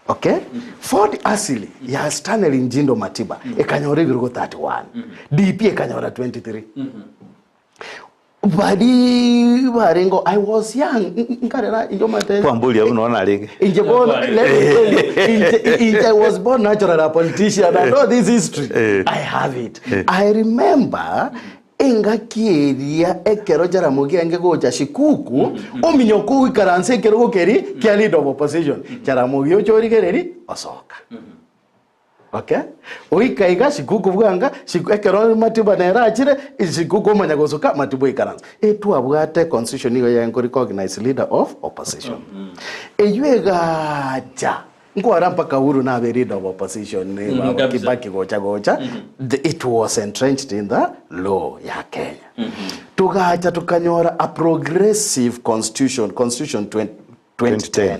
Okay? Ford Asili ya Stanley Njindo Matiba ekanyora ebirogo 31. DP ekanyora 23. Baria barenge I was young nkarera inche omanyete Kwamboria buna bono arenge. Inche bono let me tell you inche inche I was born natural a politician and all this history I have it. I remember engaki eria ekero Jaramogi aenge gocha Shikuku ominyoka oikaranse ekerogo keria kia leader of opposition Jaramogi ocha origereria osoka. Okay? Oika iga shikuku bwanga, shiku, ekero Matiba nere achire, shikuku omanya gosuka, Matiba oikaransa. Etwabwate constitution nigo yaye recognize leader of opposition. Eywo egacha, nkwara mpaka Uhuru nabe leader of opposition, baba kabisa. Kibaki gocha gocha, it was entrenched in the law ya Kenya. Togacha tokanyora a progressive constitution, constitution 20, 2010.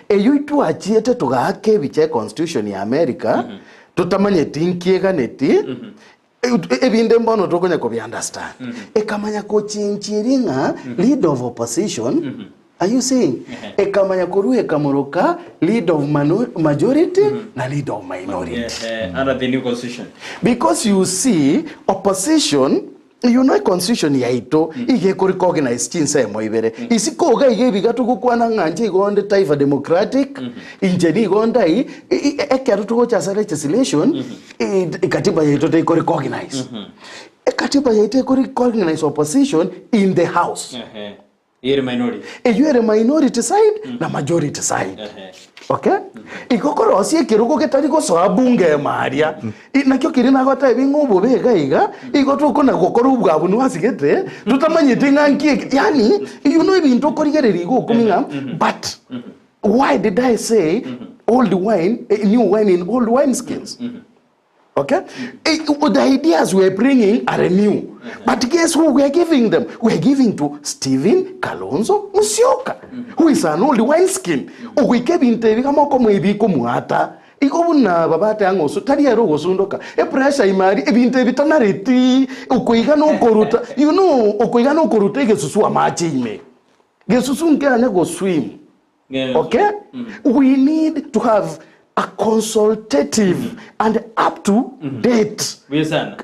Eywo itwachiete togaaka ebicha econstitution ya America, totamanyeti nki eganeti, ebinde mbono tokonya kobi understand. Ekamanya gochenchia ng'a leader of opposition, are you seeing? Ekamanya korwa ekamoroka leader of majority na leader of minority. Under the new constitution. Because you see, opposition, you know constitution yaito iga ekorecognize chinsemo ibere isi koga iga ebiga togokwana ng'a nche igo onde Taifa Democratic inche nigo ndai ekero togocha ase legislation katiba yaito teikorecognize ekatiba yaito ekorecognize opposition in the house. Ere minority. Eywo ere minority side na majority side. Okay? Igo korosia ekerogo getari gosoa bunge emaria. Nakio keria nagotebi ng'a obobe iga iga, igo tokona gokora obwabu nwasigete, totamanyeti ng'a nki eke, yaani you know ebinto okorigereria igo okumia ng'a but why did I say old wine, new wine in old wine skins? Okay? The ideas we are bringing are new. But guess who we are giving them? We are giving to Stephen Kalonzo Musyoka, who is an old wineskin. Ogoika ebinto ebi kama okomoebi komwata. Igo buna babate ang'oso tari ere ogosundoka. Epressure imari ebinto ebi tanareti okoiga nokoruta. You know, okoiga nokoruta egesusu amache ime. Gesusu nkeanya goswim. Okay? We need to have a consultative and up to date. Buya sana.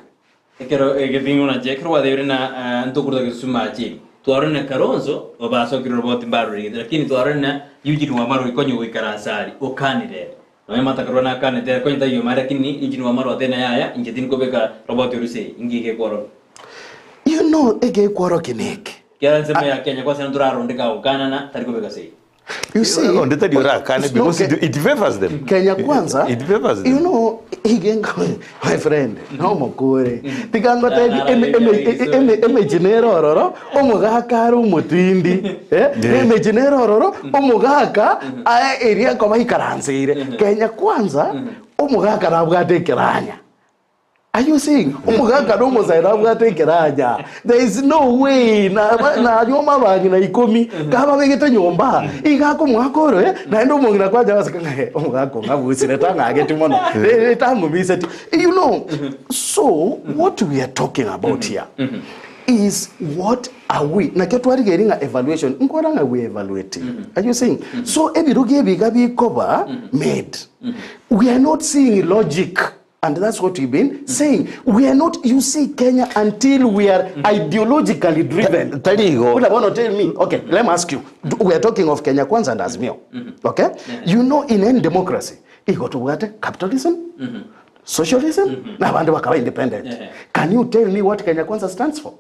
Ekero egethingo nache ekero gwatebirie na ntokoruta gesusu mache twarorire na Kalonzo obasokire oroboti mbarorigete lakini twarorire na Eugene Wamalwa okonya goikaransa aria okanire ere. Nonya matakarua nakanete ere konya taiyo mare lakini Eugene Wamalwa otebire na yaya inche tindikobeka roboti oruse eye inki gekworora. You know egekworokia neke. Kera ensemo ya Kenya kwase ntorarondeka gokanana tari kobeka sei. You see, Onde tari orakane because it favors them. Kenya kwanza, It favors them. you know, igenga my friend, no mokore. Tiga ngotebi emechi nere ororo, omogaka are omotindi. Eh? Emechi nere ororo, omogaka ae eria koba ikaranseire. Kenya kwanza, omogaka nabwate ekeranya. Are you seeing? Omogaka na omosae nabwate ekeranya. There is no way nanywa abang'ina ikomi kababegete nyomba iga akomoaka oro naende omong'ina kwanja baseka ng'a eh, omogaka ong'abusire tang'ageti mono tang'umiseti. You know, so what we are talking about here is what are we nakio twarigeria ng'a evaluation nkora ng'a we evaluating. Are you seeing? So ebirogo ebi iga bikoba made. We are not seeing logic. And that's what we've been saying. We are not, you see, Kenya, until we are ideologically driven. Tarigo. What about tell me? Okay, let me ask you. We are talking of Kenya Kwanza and Azimio. Okay? You know, in any democracy, you got to what? Capitalism, socialism, na bandu bakaba independent. Can you tell me what Kenya Kwanza stands for?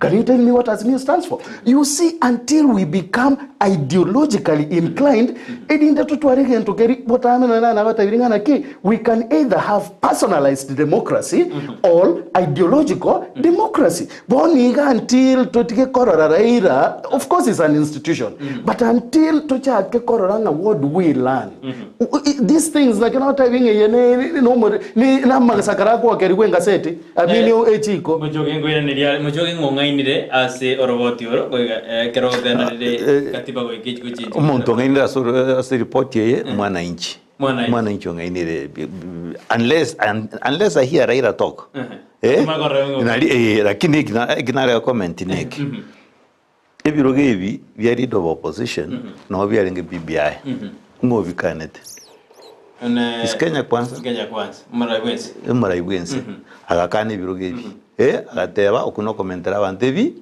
Can you tell me what Azimio stands for? You see, until we become ideologically inclined, edinda tutwarege ntugeri botamena na na batabiringana ki, we can either have personalized democracy or ideological democracy. Boniga until tutige korora Raila, of course it's an institution, but until tuchake korora nga what do we learn? These things like not having a no more ni na magasakara kwa kerigwe ngaseti amini echiko Mochoge ngoiraneria mochoge ng'ong'ainire ase oroboti oro goiga ekero otenanire katiba goika echiko chinche Omonto ong'ainire ase report eye mwananchi. Mwananchi. Mwananchi ong'ainire unless unless I hear Raila talk. Nari lakini ekinare comment neke. Ebirogo ebi bia leader of opposition no biarenge BBI. Ng'obikanete. Is Kenya kwanza? Kenya kwanza. Murai bwensi. Murai bwensi. Agakana ebirogo ebi. Agateba okuno komentera abantu ebi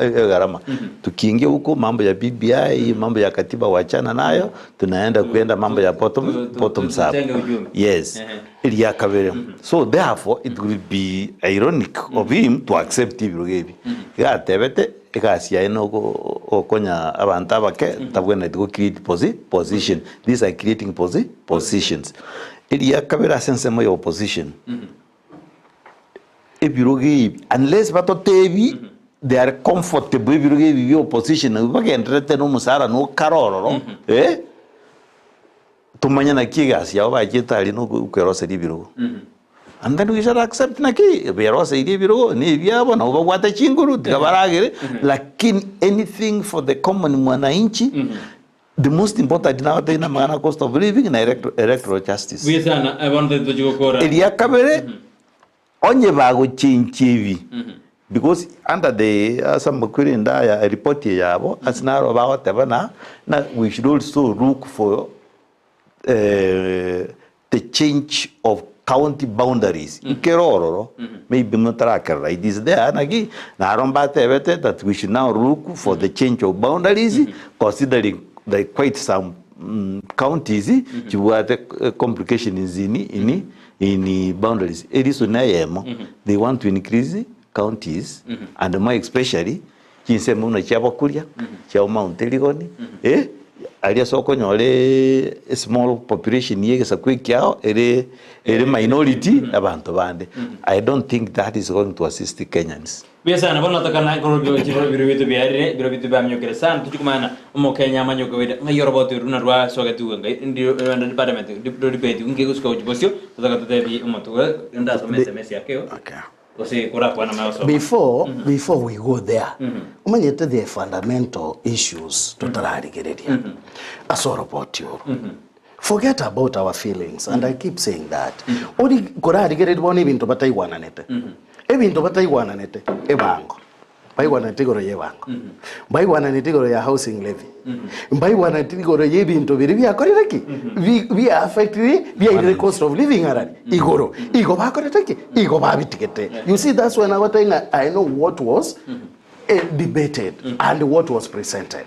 egarama. Tukiingia huko mambo ya BBI, mambo ya katiba wachana nayo, tunaenda kuenda mambo ya bottom up. Yes. Eria kabere. So therefore it will be ironic of him to accept ebirogo ebi. Gatebete egasi yaye no okonya abantu abake tabwena to create position. These are creating positions. Eria kabere ase ensemo ya opposition, ebirogo ebi unless batotebi they are comfortable ebirogo ebi bia opposition nabio bagendererete na omosara na okare ororo eh, tomanye naki egasi yabo bachiete aria na okweroseria ebirogo. And then we shall accept naki beroseirie ebirogo na ebiabo nabo babwate chinguru tiga baragere lakini anything for the common mwananchi The most important nagotebi namang'ana cost of living na electoral justice. Buya sana, eh, bono tari tochi gokora. Eria kabere, onye bagochenchia ebi, because under the ase amakweri ende aya report eye yabo, ase naro bagoteba na na we should also look for the change of county boundaries nkere ororo maybe motarakerora it is there naki naro mbatebete that we should now look for the change of boundaries considering the quite some counties chibwate complications in in in boundaries ereason eyemo they want to increase counties and more especially Chinsemo buna chi'abakuria, chia Mount Elgon, eh, aria ase okonyora e small population ya egesaku ekiao ere ere minority abanto bande. I don't think that is going to assist Kenyans. Buya sana bono tokana nkorokio chiboro biro bitu biarire biro bitu biaminyokire sana tochi komanya omokenya amanye kawaida ng'ai oroboti oru na rwasogetigwe ngai ndi rwenda department roribeti nki gosuka gochia bosio totaka totebi omonto ndasome sms yake Gose korakwana na gosoma. Before, before we go there, omanyete the fundamental issues totararigereria ase oroboti oro. Forget about our feelings and I keep saying that. Ori korarigereria bono ebinto bataigwananete. Ebinto bataigwananete, ebango. Mbaigwananete igoro y'ebango. Mbaigwananete igoro ya housing levy. Mbaigwananete igoro y'ebinto biria biakorire ki? Bi- Bia affectiri biairire cost of living arari igoro. Igo bakorete ki? Igo babitigete. You see that's when agoteba ng'a I know what was eh, debated and what was presented.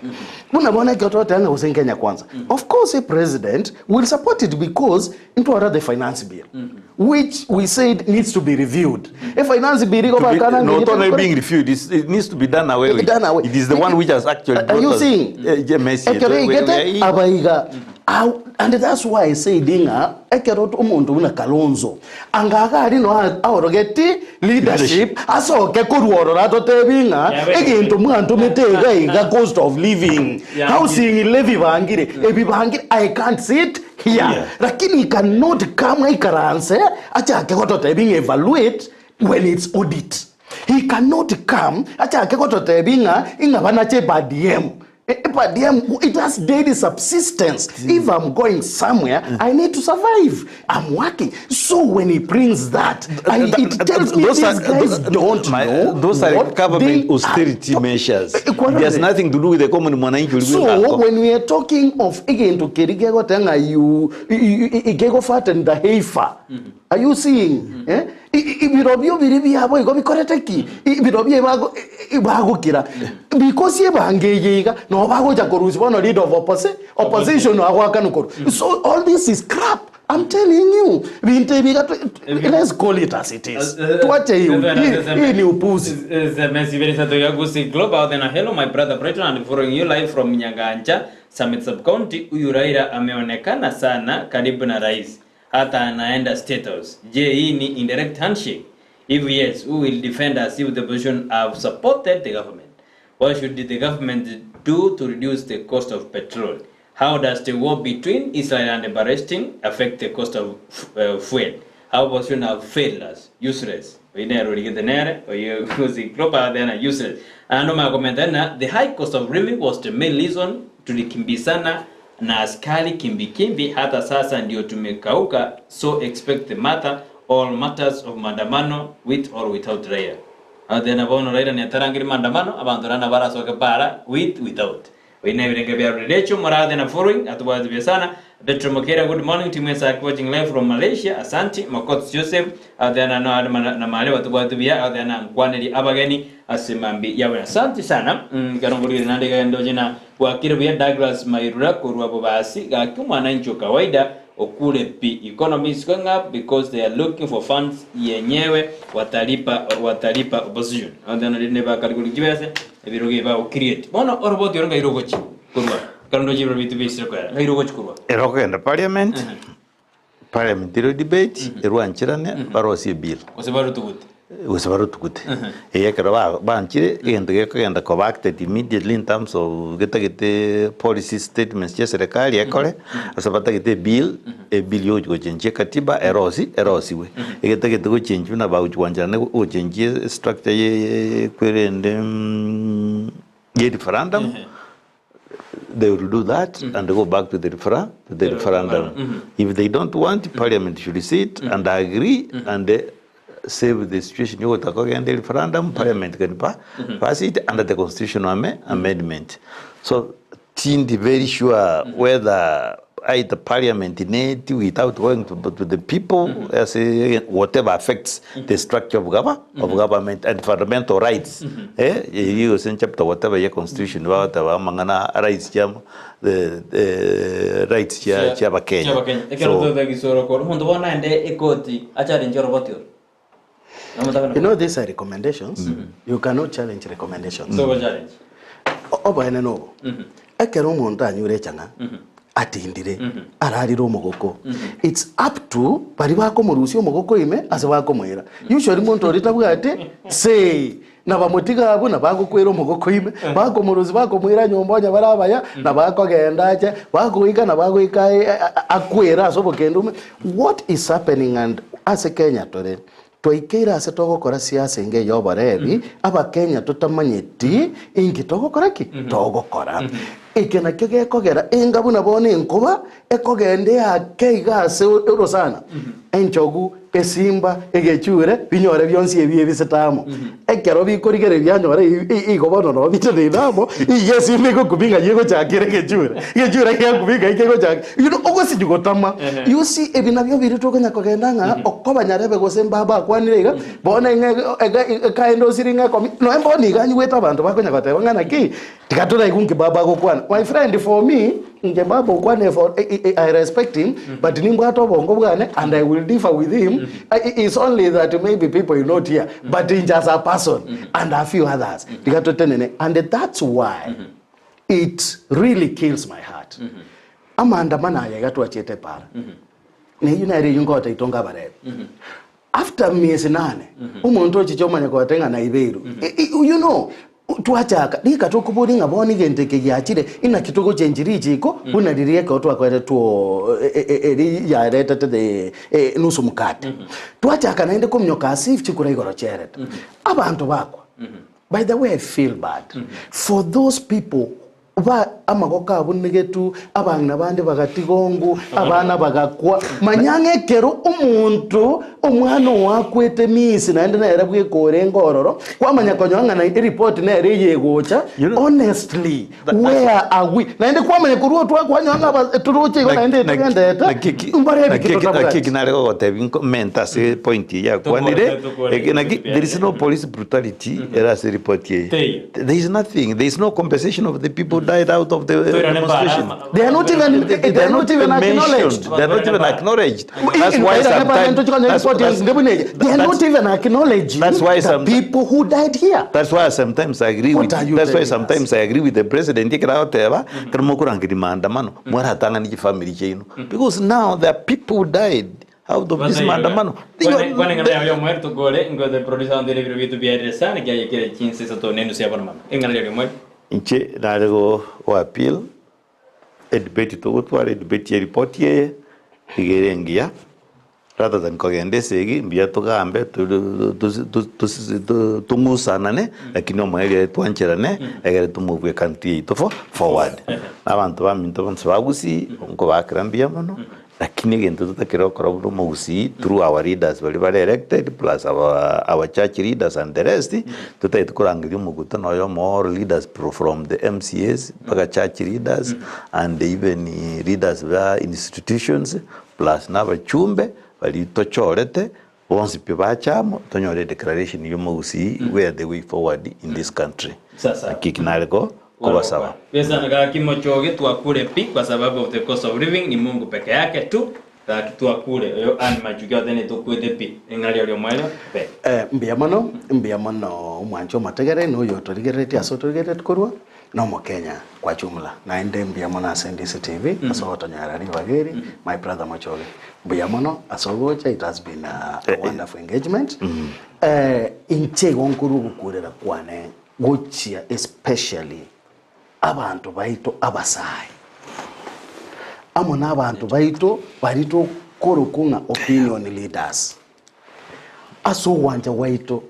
Buna bono ekero togoteba ng'a gose Kenya kwanza. Of course a president will support it because ntwara the finance bill which we said needs to be reviewed. A finance bill igo To be, bakana not ng'egete only gokora- being reviewed, it's, it needs to be done away with. Done away. It is the one which has actually Are brought you us, seeing? eh, mess here. Ekero We- we- igete we- abaiga Au- and that's why I said ng'a ekero omonto buna Kalonzo angaga ari no aorogeti leadership asoke korwa ororo atotebi ng'a Yabe. egento mwantomete iga iga cost of living Yeah. housing levy bangire ebi bangire I can't sit here Yeah. lakini he cannot come aikaranse achake gototebi ng'a evaluate when it's audit he cannot come achake gototebi ng'a ing'a banache per diem Per diem it has daily subsistence if i'm going somewhere i need to survive i'm working so when he brings that I, it tells me Those these are- guys don't my- know those are what government they austerity measures. Eh, It has kwarore. nothing to do with the common mwananchi So ulimwengu. when we are talking of egento keri kegotenga you igego fatten the heifer. Are you seeing? Eh? Ibirobio biri biabo igo bikorete ki? Ibirobio bago bagokira. Because ebangeye iga no bagocha korusi bono leader of opposition opposition agwakanu koru. So all this is crap. I'm telling you. Bintu ebiga let's call it as it is. Tuache hiyo. Hii ni upuzi. Messi Gusi Global then hello my brother Brighton and following you live from Nyanganja Summit Sub County. Huyu Raila ameonekana sana karibu na rais, hata anaenda State House. Je, hii ni indirect handshake? If yes, who will defend us if the opposition have supported the government? What should the government do to reduce the cost of petrol? How does the war between Israel and Palestine affect the cost of fuel? How opposition have failed us? Useless. Oine oye kuzi proper then useless. Ando makomenta na the high cost of living was the main reason tulikimbizana na askari kimbikimbi, hata sasa ndio tumekauka, so expect the matter all matters of maandamano with or without Raila. Athena bono Raila ni atarangiri maandamano abantu rana barasoke bara with without. Wina birenge bya Recho Morathe na following atubazi bya sana Petro Mokera good morning timu ya watching live from Malaysia asante Makot Joseph athena no na male watubazi bya athena nkwaneli abageni asimambi yawe asante sana mm, karongori nande gendo jina wakire bya Douglas Mairura kurwa bobasi gakimwana ncho kawaida okule p economy is going up because they are looking for funds yenyewe watalipa watalipa opposition athena rine bakarikulijibese ebiroge ba create bono oroboti oronga irogochi kurwa karondo jibro bitu bisire kwera ngairogochi kurwa Erokogenda parliament. Parliament ero debate, erwancherane, barosie ebill. Gose barutugute. Gose barutugute. Eye ekero ba- banchire, egento gekogenda koba acted immediately in terms of getagete policy statements chia eserekari ekore, ase batagete ebill, ebill yogochi gochenchia ekatiba erosi erosiwe. Egetagete gochenchia buna bagochi gwancherana gochenchia estructure ye kwerende ye referendum. They will do that and go back to the refera to the referendum. If they don't want, parliament should sit and agree and save the situation yogotaka kogenda referendum, parliament can pa pass it under the constitutional amendment. So tindi very sure whether either parliament neti without going to the people as whatever affects the structure of, gov of government and fundamental rights eh eri gose chapter whatever ye constitution bagoteba amang'ana rights chia the rights chia chia abakenya. Ekero togoeta gisoro kore omonto bono naende ekoti achallenge oroboti oro. You know these are recommendations. You cannot challenge recommendations. Togo challenge. Oboene nobo. Ekero omonto anyure echang'a, atindire, ararire omogoko, it's up to baria bakomorusia omogoko ime ase bakomoira. Usually monto oria tabwati say, nabamotiga abwo nabagokwera omogoko ime, bakomorusia bakomoira nyomba onye bare abaya, nabakogenda ache, bagoika nabagoika akwere ase obokendu ime. What is happening and ase Kenya tore, Twaikeire ase togokora siasa enga ey'oborebi, Abakenya totamanyeti inki togokora ki? Togokora. Eke nakio gekogera enga buna bono enkoba ekogenda eake iga ase orosana, enchogu, esimba, egechure, binyore bionsi ebi ebisete amo. Ekero bikorigereria bianyora igo bono noo biteneine amo, iga esimba egokubia ng'ai egochakera egechure, egechure gekubia ng'ai kegochakera, you know ogosinywa gotama. You see ebi nabio biria tokonya kogenda ng'a okoba nyarebe gose mbaba akwanire iga, bono ing'e ega ekaenda osiri ng'a ekomi, nonya bono iga anyigwete abanto bakonya goteba ng'a naki, tiga toraigwe nki baba agokwana. My friend for me, inche baba okwanire for I respect him, but nimbwate obongo bwane and I will differ with him, it's only that maybe people will not hear, but inche as a person and a few others, tiga totenene and that's why it really kills my heart. Amaandamano aya iga twachete para, neyio nere eyio ngotebi tonga abarebe. After miezi nane, omonto ochiche omanye kogotebia ng'a naibeirwe. You know, twachaka, rika tokoboria ng'a bono egento eke giachire, inaki togochengi richiko buna riria ekero twakoeretwe eri yaretete the nusu mkate. Twachaka naende kominyoka as if chikura igoro chiarete. Abanto bakwa. By the way I feel bad for those people Ba amagoko abunegetwe, abang'ina bande bagatiga ongu, abana bagakwa. Manya ng'a ekero omonto, omwana oo akwete misi naende nere bweka orenge ororo, kwamanya konyora ng'a na eripoti nere eye egocha, honestly, where are we? Naende kwamanya korwa otwa kwanyora ng'a aba toroche igo naende etogenderete, mbarebi ki Naki totabwati. eki nare gogotebia nkomente ase point eye akwanire, eke naki there is no police brutality ere ase report eye. There is nothing, there is no compensation of the people who died out of the demonstration. They are not even, they are not even acknowledged. They are not even acknowledged. That's why sometimes they are not even acknowledging that's why the people who died here. That's why sometimes I agree What with are you that's why telling sometimes I agree with the president ekero agoteba ekero mokorangeria maandamano mwaratang'ani chifamily chiaino because now there are people who died Out of this maandamano. Kwane ng'ana yaria omweri tokore ngote producer ontere ebiro bietu biarire sana kiaye kere chinsa isato ne enusu ya bono mama. Eng'ana riaria omweri. Inche nare go appeal edebate togotwara edebate ye report eye iga ere engiya rather than kogenda esegi mbuya togambe tong'usanane lakini omoerio twancherane egere tomove ecountry yaito forward. Na abanto baminto bonsi ba Gusii nkobaakera mbuya mono. Lakini egento totakire gokora buna omogusii through our leaders baria bare elected plus our, our church leaders and the rest, totagete korangeria omokutano oyomo all leaders from the MCAs mpaka church leaders and even leaders ba institutions plus na abachumbe baria tochorete bonsi pi bache amo tonyore edeclaration ya omogusii where the way forward in this country. Sasa. Naki eki nare ko kobasaba. Pesa gaki mochoge twakure pi kwa sababu of the cost of living ni Mungu peke yake tu gaki twakure oyo Ann Machuki otene tokwete pi eng'ana riaria omoerio pe. Eh, mbuya mono, mbuya mono omwancho omotegere na oyo otorigereretie ase otorigereretie korwa. Na omokenya kwa jumla naende mbuya mono ase NDC TV ase ogotonyora ribaga eri my brother Mochoge mbuya mono ase ogocha it has been a wonderful engagement. Inche igo nkorwa ogokurera kwane gochia especially abanto baito abasae amo na abanto baito baria tokorokwa ng'a opinion leaders. Ase ogwancha gwaito,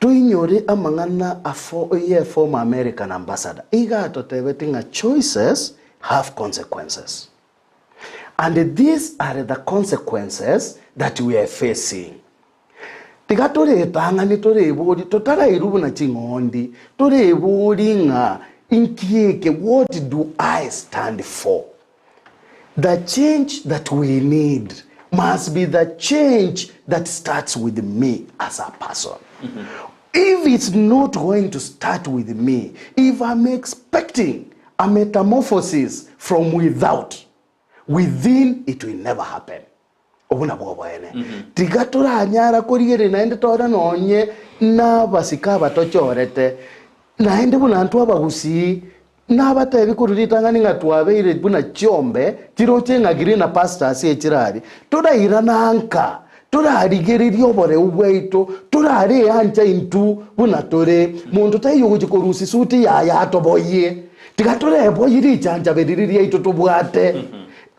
toinyore amang'ana a ye former American ambassador iga atotebeti ng'a choices have consequences and these are the consequences that we are facing. Tiga toretang'ani torebori totarairwe buna ching'ondi, torebori ng'a inki eke what do I stand for? The change that we need must be the change that starts with me as a person. If it's not going to start with me, if I'm expecting a metamorphosis from without, within it will never happen. Obwo nabwo oboene. Tiga toranyara korigereria naende tore nonye nabasike aba tochorete, naende buna intwe abagusii, nabatebi korwa ritang'ani ng'a twabeire buna chiombe chiroche ng'a greener pastures echire aria, torairane anka, torarigererie oboreu bwaito, torareancha intwe buna tore. Monto taiyo ogochia korusia suti yaye atoboyie. Tiga toreboyie richanchabe riria riaito tobwate.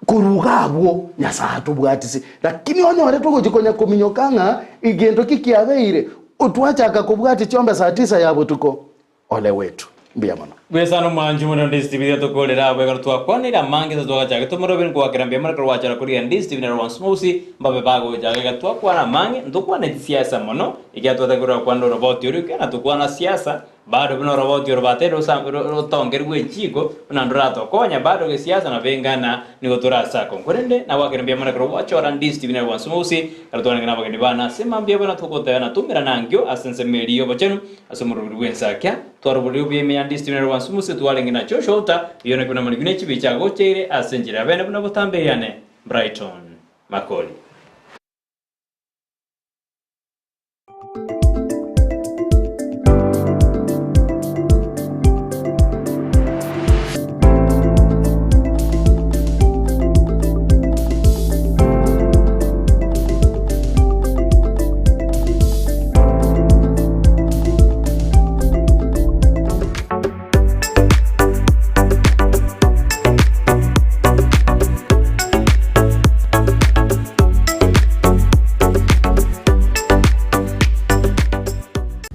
Korwa iga abwo Nyasae atobwatise. Lakini onyore togochia konya kominyoka ng'a egento ki kiabeire, twachaka kobwatia chiombe saa tisa ya botuko. Ole wetu. Mbuya mono. Mbuya sana omwanchi mono Ndisi TV iga tokorera abwo ekero twakwanire amange ase twagachagete omoroberi nkoakera mbuya mono ekero gwachara korigia Ndisi TV nero bonsi mogusi mbabe bagocha iga iga twakwana amange ntokwane chisiasa mono ekiagera twataka korora kwana oroboti oria ekiagera tokwana siasa Bado buna oroboti orobateri rotongerwe echiiko, buna ndoratokonya, bado gesiasa na bengana nigo tore ase ako. Korende nagwakire mbuya mono ekero gwachora Ndisi TV nere bwansi mogusi, ekero twarenge nabageni bane ase mambia buna togoteba na toumerana ankio ase ensemo eria y'obochenu ase omoroberi bw'ensakia. Twaroboria obuya ime ya Ndisi TV nere bwansi mogusi twarenge na Joshua Outa, oyio naki buna amariko ne chibicha agocheire ase enchera ya bene buna botambe yane. Brighton Makori.